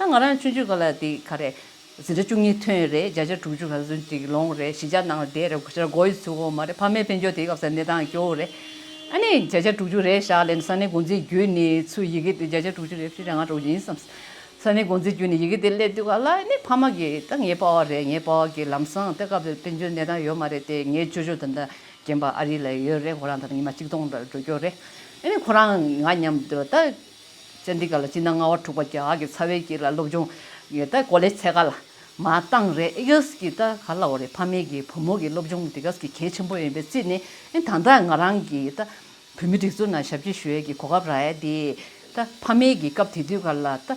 ད་ང་རང་ཆུང་ཆུང་སྒང་ལ་དེ་ག་རེ། འཛིན་གྲྭ་བཅུ་གཉིས་ཐོན་རེད། བརྒྱ་ཆ་དྲུག་ཅུ་ག་ཚོད་ཅིག་ལོངས་རེད། གཞིས་ཆགས་ནང་ལ་བསྡད་རེད། སྒོ་ཕྱི་ལ་སྒོ་ཡི་ཚུགས་ཀྱི་ཡོད་མ་རེད། ཕ་མའི་དཔལ་འབྱོར་དེའི་སྐབས་སུ་གནས་སྟངས་སྐྱོ་བོ་རེད། ཨ་ནི་བརྒྱ་ཆ་དྲུག་ཅུ་རེད་ཤག་ལབ་ནས་ས་གནས་འགོ་འཛིན་བརྒྱུད་ནས་ཚུར་ཡི་གེ་དེ་བརྒྱ་ཆ་དྲུག་ཅུ་རེད། ཕྱི་རེད་ང་དྲུག་ཅུ་ཡིན་བསམ། ས་གནས་འགོ་འཛིན་བརྒྱུད་ནས་ཡི་གེ་དེ་སླེབས་དུས་སྒང་ལ་ཨ་ནི་ཕ་མ་གིས་ད་ངའི་པ་ཕ་རེད། ངའི་པ་ཕ་གིས་ལམ་སང་དེ་སྐབས་དེ་དཔལ་འབྱོར་གནས་སྟངས་ཡོད་མ་རེད་དེ། ངའི་ཅོ་ཅོ་ད་ལྟ་རྒན་པ་ཨ་རི་ལ་ཡོད་རེད། ཁོ་རང་ད་ལྟ་ཉི་མ་གཅིག་སྟོང་འགྲོ་རྒྱུ་རེད། ཨ་ནི་ཁོ་རང་ང་མཉམ་དུ་ད། ཅན་དེ་ག་ལ་སྤྱི་ཟླ་ལྔ་པ་དྲུག་པ་རྒྱ་གར་གྱི་ཚ་བའི་དཀྱིལ་ལ་སློབ་སྦྱོང་ཡོད་ད་ཀོ་ལེཇ་ཚད་ག་ལ་མར་བཏང་རེད། ཨེ་གས་ཀྱི་ད་ག་ལ་བ་རེད། ཕ་མེས་ཀྱི་བུ་མོ་གི་སློབ་སྦྱོང་དེ་གས་ཀྱི་གལ་ཆེན་པོ་ཡིན་པའི་རྩིས་ནས་ཨེ་ད་ལྟ་ང་རང་གི་ད་བོད་མི་སྒྲིག་འཛུགས་ནང་ཞབས་ཕྱི་ཞུ་ཡས་ཀྱི་གོ་སྐབས་རག་ཡས་དེ་ད་ཕ་མེས་ཀྱི་སྐབས་དེ་དུས་ག་ལ་ད་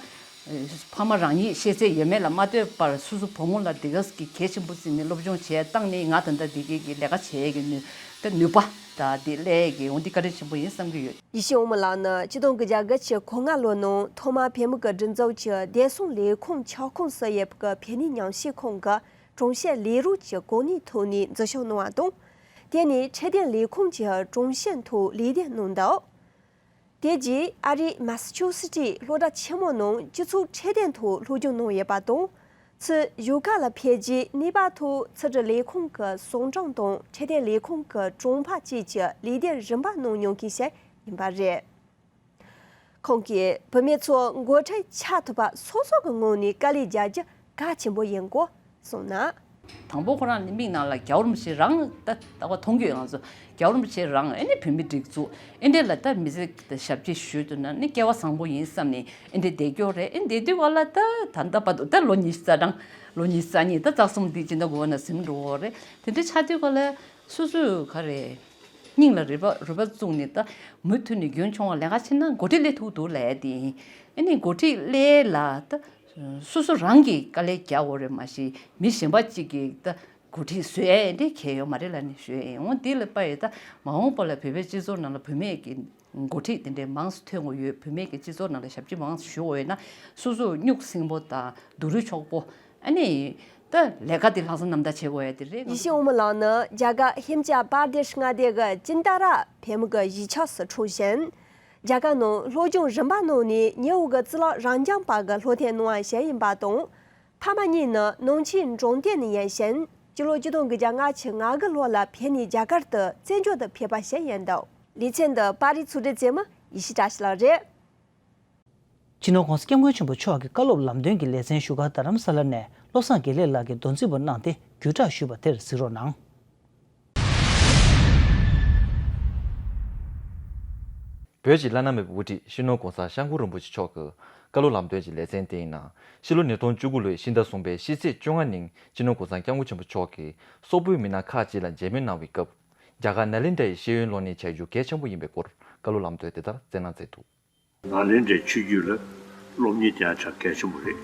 ཕ་མ་རང་ཉིད་ཤེས་ཚད་ཡོད་མེད་ལ་མ་ལྟོས་པར་སོ་སོ་བུ་མོ་ལ་དེ་གས་ཀྱི་གལ་ཆེན་པོ་རྩིས་ནས་སློབ་སྦྱོང་བྱས་བཏང་ནས་ང་ད་ལྟ་དེ་གས་ཀྱི་ལས་ཀ་བྱེད་ཡས་ཀྱི་ནུས་ད་ནུས་པ་ད་དེ་སླེབས་ཡས་ཀྱི་འོ་འདི་བཀའ་དྲིན་ཆེན་པོ་ཡིན་བསམ་གྱི་ཡོད། ཡེ་ཤེས་དབང་མོ་ལགས་ནི་ཆིག་སྟོང་དགུ་བརྒྱ་དགུ་བཅུ་གོ་ལྔ་ལོ་ནང་ཐོག་མར་བོད་མི་གི་སྒྲིག་འཛུགས་ཀྱི་བདེ་སྲུང་ལས་ཁུངས་ཁྱབ་ཁོངས་སུ་ཡོད་པའི་བོད་མིའི་ཉམས་ཞིབ་ཁང་གི་དྲུང་ཆེ་ལས་རོགས་ཀྱི་གོ་གནས་ཐོག་ནས་འཛུལ་ཞུགས་གནང་བ་དང་། དེ་ནས་འཕྲོད་བསྟེན་ལས་ཁུངས་ཀྱི་དྲུང་ཆེ་ཐོག་ལས་དོན་གནང་འདུག་དེ་རྗེས་ཨ་རིའི་མ་སི་ཆུ་སི་ཊི་སློབ་གྲྭ་ཆེན་མོ་ནང་སྤྱི་ཚོགས་འཕྲོད་བསྟེན་ཐོག་སློབ་སྦྱོང་གནང་ཡོད་པ་དང་། ཚུར་བཞུགས་སྒར་ལ་ཕེབས་རྗེས་གནས་བབ་ཐོག་ཕྱི་དྲིལ་ལས་ཁུངས་ཀྱི་ཟུང་དྲུང་དང་འཕྲོད་བསྟེན་ལས་ཁུངས་ཀྱི་དྲུང་འཕར་བཅས་ཀྱི་ལས་དོན་རིམ་པ་གནང་མྱོང་མཁན་ཞིག་ཡིན་པ་རེད། ཁོང་གིས་བུད་མེད་ཚོ་འགོ་ཁྲིད་ཆགས་ཐུབ་པ་སོ་སོ་གི་ངོས་ནས་དཀའ་ལས་རྒྱག་རྒྱུ་གལ་ཆེན་པོ་ཡིན་སྐོར་གསུངས་ན། དང་པོ་ཁོ་རང་ནི་མིག་ནང་ལ་རྒྱལ་བ་རིན་པོ་ཆེ་རང་ད་ལྟ་བ་མཐོང་རྒྱུ་ཡོད། ང་ཚོ་རྒྱལ་བ་རིན་པོ་ཆེ་རང་ཨེ་ནི་བོད་མི་སྒྲིག་འཛུགས་ཨེ་འདྲས་ལ་ད་མི་ཚེ་ད་ཞབས་ཕྱི་ཞུས་འདུག་ན་ནི་སྐལ་བ་བཟང་པོ་ཡིན་བསམ་ནས་ཨེ་འདྲས་བསྡད་རྒྱུ་རེད། ཨེ་འདས་དུས་བ་ལ་ད་ད་ལྟ་བར་དུ་ད་ལོ་ཉི་ཤུ་རྩ་གྲངས་ལོ་ཉི་ཤུ་རྩ་གཉིས་ད་རྩ་གསུམ་འདི་སྤྱི་ཟླ་དགུ་པ་ནང་ཟིན་འགྲོ་གི་རེད། དེ་འདྲས་ཆགས་དུས་བ་ལ་སོ་སོས་ག་རེ། སྙིང་ལ་རུས་པ་རུས་པ་བཙུགས་ནས་ད་མུ་མཐུད་ནས་རྒྱུན་འཁྱོངས་བ་ལས་ཀ་བྱས་ན་འགོ་ཁྲིད་སླེབས་ཐུབ་འདུག་ལབ་ཡ་དེ་ཡིན། ཨ་ནི་འགོ་ཁྲིད་སླེབས་ལ་ད་སོ་སོ་རང་གིས་དཀའ་ལས་རྒྱག་དགོས་རེད། མ་གཞི་མི་གཞན་པ་གཅིག་གིས་ད་འགོ་ཁྲིད་བཟོ་ཡ་དེ་གལ་ཡོད་མ་རེད་ལབ་ནས་ཞུ་ཡ་ཡིན། འོ་དེ་ལ་དཔག་ཡས་ད་མ་འོངས་པ་ལ་བོད་པའི་སྤྱི་ཚོགས་ནང་ལ་བུད་མེད་ཀྱི་འགོ་ཁྲིད་དེ་འདྲའི་མང་ཙམ་ཐོན་དགོས་ཡོད། བུད་མེད་ཀྱི་སྤྱི་ཚོགས་ནང་ལ་ཞབས་ཕྱི་མང་ཙམ་ཞུ་དགོས་ཡོད་ན་སོ་སོ་སྨྱུག་སྲིང་པོ་དང་སྡུག་རུས་ཆོག་པོ། ཨ་ནི། ད་ལས་ཀ་དེ་ལྷག་བསམ་རྣམ་དག་བྱེད་དགོས་ཡ་དེ་རེད། ཡེ་ཤེས་དབང་མོ་ལགས་ནི་རྒྱ་གར་ཧི་མ་ཅལ་པར་དེ་ཤི་མངའ་སྡེ་གི་ཅིན་ཏ་ར་བོད་མི་གི་གཞིས་ཆགས་སུ་འཁྲུངས་ཤིང་། རྒྱ་གར་ནང་སློབ་སྦྱོང་རིམ་པ་གནང་ནས་ཉེ་བོ་གི་རྩིས་ལག་རང་རྐྱང་པ་གི་སློབ་ཐོན་གནང་བ་ཞིག་ཡིན་པ་དང་། ཕ་མ་གཉིས་ནི་ནང་ཆེན་འབྲོང་སྟོད་ནས་ཡིན་ཞིང་། སྤྱི་ལོ་ཆིག་སྟོང་དགུ་བརྒྱ་ལྔ་བཅུ་ང་དགུ་ལོ་ལ་བོད་ནས་རྒྱ་གར་དུ་བཙན་བྱོལ་དུ་ཕེབས་པ་ཞིག་ཡིན་འདུག་ལེ་ཚན་འདི་པར་རིས་ཚོགས་སྒྲིག་བྱེད་མི་ཡེ་ཤེས་བཀྲ་ཤིས་ལགས་རེད། སྤྱི་ནོར་༸གོང་ས་༸སྐྱབས་མགོན་ཆེན་པོ་མཆོག་གི་བཀའ་སློབ་ལམ་སྟོན་གྱི་ལེ་ཚན་བཞུགས་སྒར་རྡ་རམ་ས་ལ་ནས་བློ་བཟང་དགེ་ལེགས་ལགས་ཀྱིས་མདོ་འཛིན་པ་གནང་སྟེ་བརྒྱུད་བསྒྲགས་ཞུས་པ་དེར་གཟིགས་རོགས་གནང་། བོད་ཀྱི་བླ་ན་མེད་པའི་དབུ་ཁྲིད་སྤྱི་ནོར་༸གོང་ས་༸སྐྱབས་མགོན་རིན་པོ་ཆེ་མཆོག་གི་བཀའ་སློབ་ལམ་སྟོན་གྱི་ལེ་ཚན་དེའི་ནང་ཕྱི་ལོ་ཉིས་སྟོང་བཅུ་དགུ་ལོའི་ཕྱི་ཟླ་གསུམ་པའི་ཕྱི་ཚེས་བཅོ་ལྔ་ཉིན་སྤྱི་ནོར་༸གོང་ས་༸སྐྱབས་མགོན་ཆེན་པོ་མཆོག་གིས་སོག་པོའི་མི་སྣ་ཁག་ཅིག་ལ་མཇལ་མོལ་གནང་བའི་སྐབས། རྒྱ་གར་ནཱ་ལེནྡྲའི་ཤེས་ཡོན་སློབ་གཉེར་བྱ་རྒྱུ་གལ་ཆེན་པོ་ཡིན་པའི་སྐོར་བཀའ་སློབ་ལམ་སྟོན་དེ་ལྟར་སྩལ་གནང་མཛད་འདུག་ནཱ་ལེནྡྲའི་ཆོས་བརྒྱུད་ལ་སློབ་གཉེར་བྱ་ཡག་གལ་ཆེན་པོ་རེད།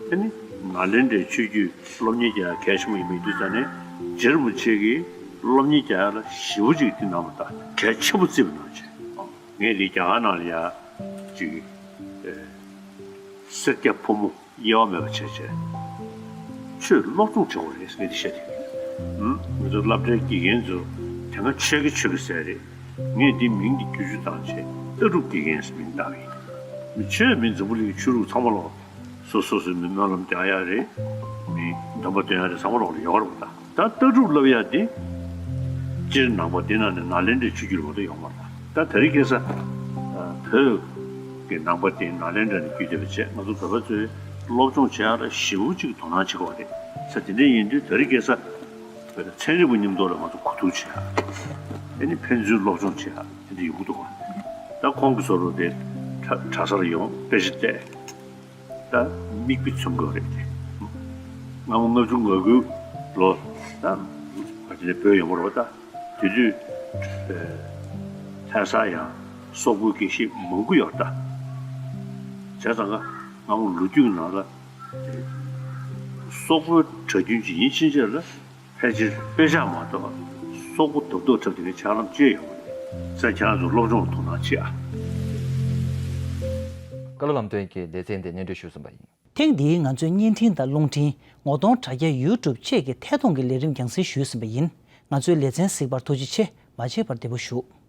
ཨ་ནི་ནཱ་ལེནྡྲའི་ཆོས་བརྒྱུད་སློབ་གཉེར་བྱ་ཡག་གལ་ཆེན་པོ་ཡིན་པའི་དུས་ཙམ་ནས་རྗེ་རིན་པོ་ཆེ་གིས་སློབ་གཉེར་བྱ་ཡག་ལ་ཞེ་པོ་ཅིག་དེ་གནང་བ་དང་གལ་ཆེན་པོ་བརྩིས་པ་གནང་བྱས། ངས་དེ་རྒྱ་གར་ནང་ལ་ཡ་ཅིག་སེར་སྐྱ་ཕོ་མོ་དབྱེ་བ་མེད་པ་བྱས་བྱས། ཆོས་སློབ་སྦྱོང་བྱེད་དགོས་རེད་ཟེར་ཏེ་བཤད་དེ། ང་ཚོ་སློབ་གྲྭའི་དགེ་རྒན་ཚོ་དེ་སྔ་ཆོས་དགེ་ཆོས་དགེ་ཟེར་རེད། ངས་འདི་མིང་འདི་བསྒྱུར་བཅོས་བཏང་བྱས་ལྟ་གྲུབ་དགེ་རྒན་ཟེར་མིང་བཏགས་ཡིན། མི་ཆོས་མི་འཛམ་བུ་གླིང་གི་ཆོས་ལུགས་ཚང་མ་ལོག་སོ་སོ་སོའི་མི་སྨོན་ལམ་རྒྱག་ཡ་རེད། མི་འདོན་པ་འདོན་ཡ་རེད། ཚང་མ་ལོག་ལ་ཡོད་རེད་པ། ད་ད་ལྟ་གྲུབ་སློབ་ཡ་དེ་སྤྱིར་ནང་པ་འདི་ནང་ནས་ནཱ་ལེནྡྲའི་ཆོས་བརྒྱུད་ལ་མ་གཏོགས་ཡོད་མ་རེད། ད་དེ་རིང་ཁ་སང་བོད་ཀྱི་ནང་པ་དེ་ནཱ་ལེནྡྲ་ནས་བརྒྱུད་བསྡད་པ་བྱས། ང་ཚོ་བོད་པ་ཚོས་སློབ་སྦྱོང་བྱེད་ཡ་ལ་ཞེ་པོ་ཅིག་དོ་སྣང་བྱེད་དགོས་རེད་ཟེར། དེ་འདྲ་ཡིན་དུས་དེ་རིང་ཁ་སང་བོད་ཚན་རིག་པ་མཉམ་དུ་ལ་ང་ཚོ་གོ་བསྡུར་བྱེད་ཡ། ཨ་ནི་ཕན་ཚུན་སློབ་སྦྱོང་བྱེད་ཡ་དེ་འདྲ་ཡོང་གི་འདུག་ག་ད་ཁོང་གི་བཟོ་འདྲ་དེ་གྲྭ་གྲྭ་སར་ཡོང་དཔེ་ཆ་བལྟས། ད་མིག་དཔེ་མཚོན་དགོས་རེད་དེ། སྔ་མོ་ལྔ་བཅུ་ང་དགུ་ལོ་ད་ང་དེ་ནས་བོད་ཡོང་བ་རེད་པ། ད་དེ་དུས་ལྷ་སར་ཡང་སོག་པོའི་དགེ་བཤེས་མང་པོ་ཡོད་ད། བྱས་ཙང་ང་སྔ་མོ་ལོ་རྒྱུས་ནང་ལ་སོག་པོའི་གྲྭ་རྒྱུན་ཅིག་ཡིན་ཕྱིན་ཆད་ལ། ཕལ་ཆེར་དཔེ་ཆ་མ་གཏོགས་སོག་པོ་རྡབ་རྡོབ་འཁྲབ་དེ་འདྲའི་ཆ་ལམ་ཅི་ཡང་ཡོད་མ་རེད་ཟེར། ཁྱེད་རང་ཚོ་སློབ་སྦྱོང་ལ་དོ་སྣང་བྱེད་ཨ། བཀའ་སློབ་ལམ་སྟོན་གྱི་ལེ་ཚན་དེ་སྙན་སྒྲོན་ཞུས་ཟིན་པ་ཡིན། ཐེངས་འདིའི་ང་ཚོའི་བརྙན་འཕྲིན་དང་རླུང་འཕྲིན། ངོ་གདོང་དྲ་རྒྱ། ཡུ་ཊུབ་བཅས་ཀྱི་ཐད་གཏོང་གི་ལས་རིམ་རྒྱང་སྲིང་ཞུས་ཟིན་པ་ཡིན། ང་ཚོའི་ལེ་ཚན་གཟིགས་པར་ཐུགས་རྗེ་ཆེ། མ་བརྗེད་པར་བདེ་པོ་བཞུགས།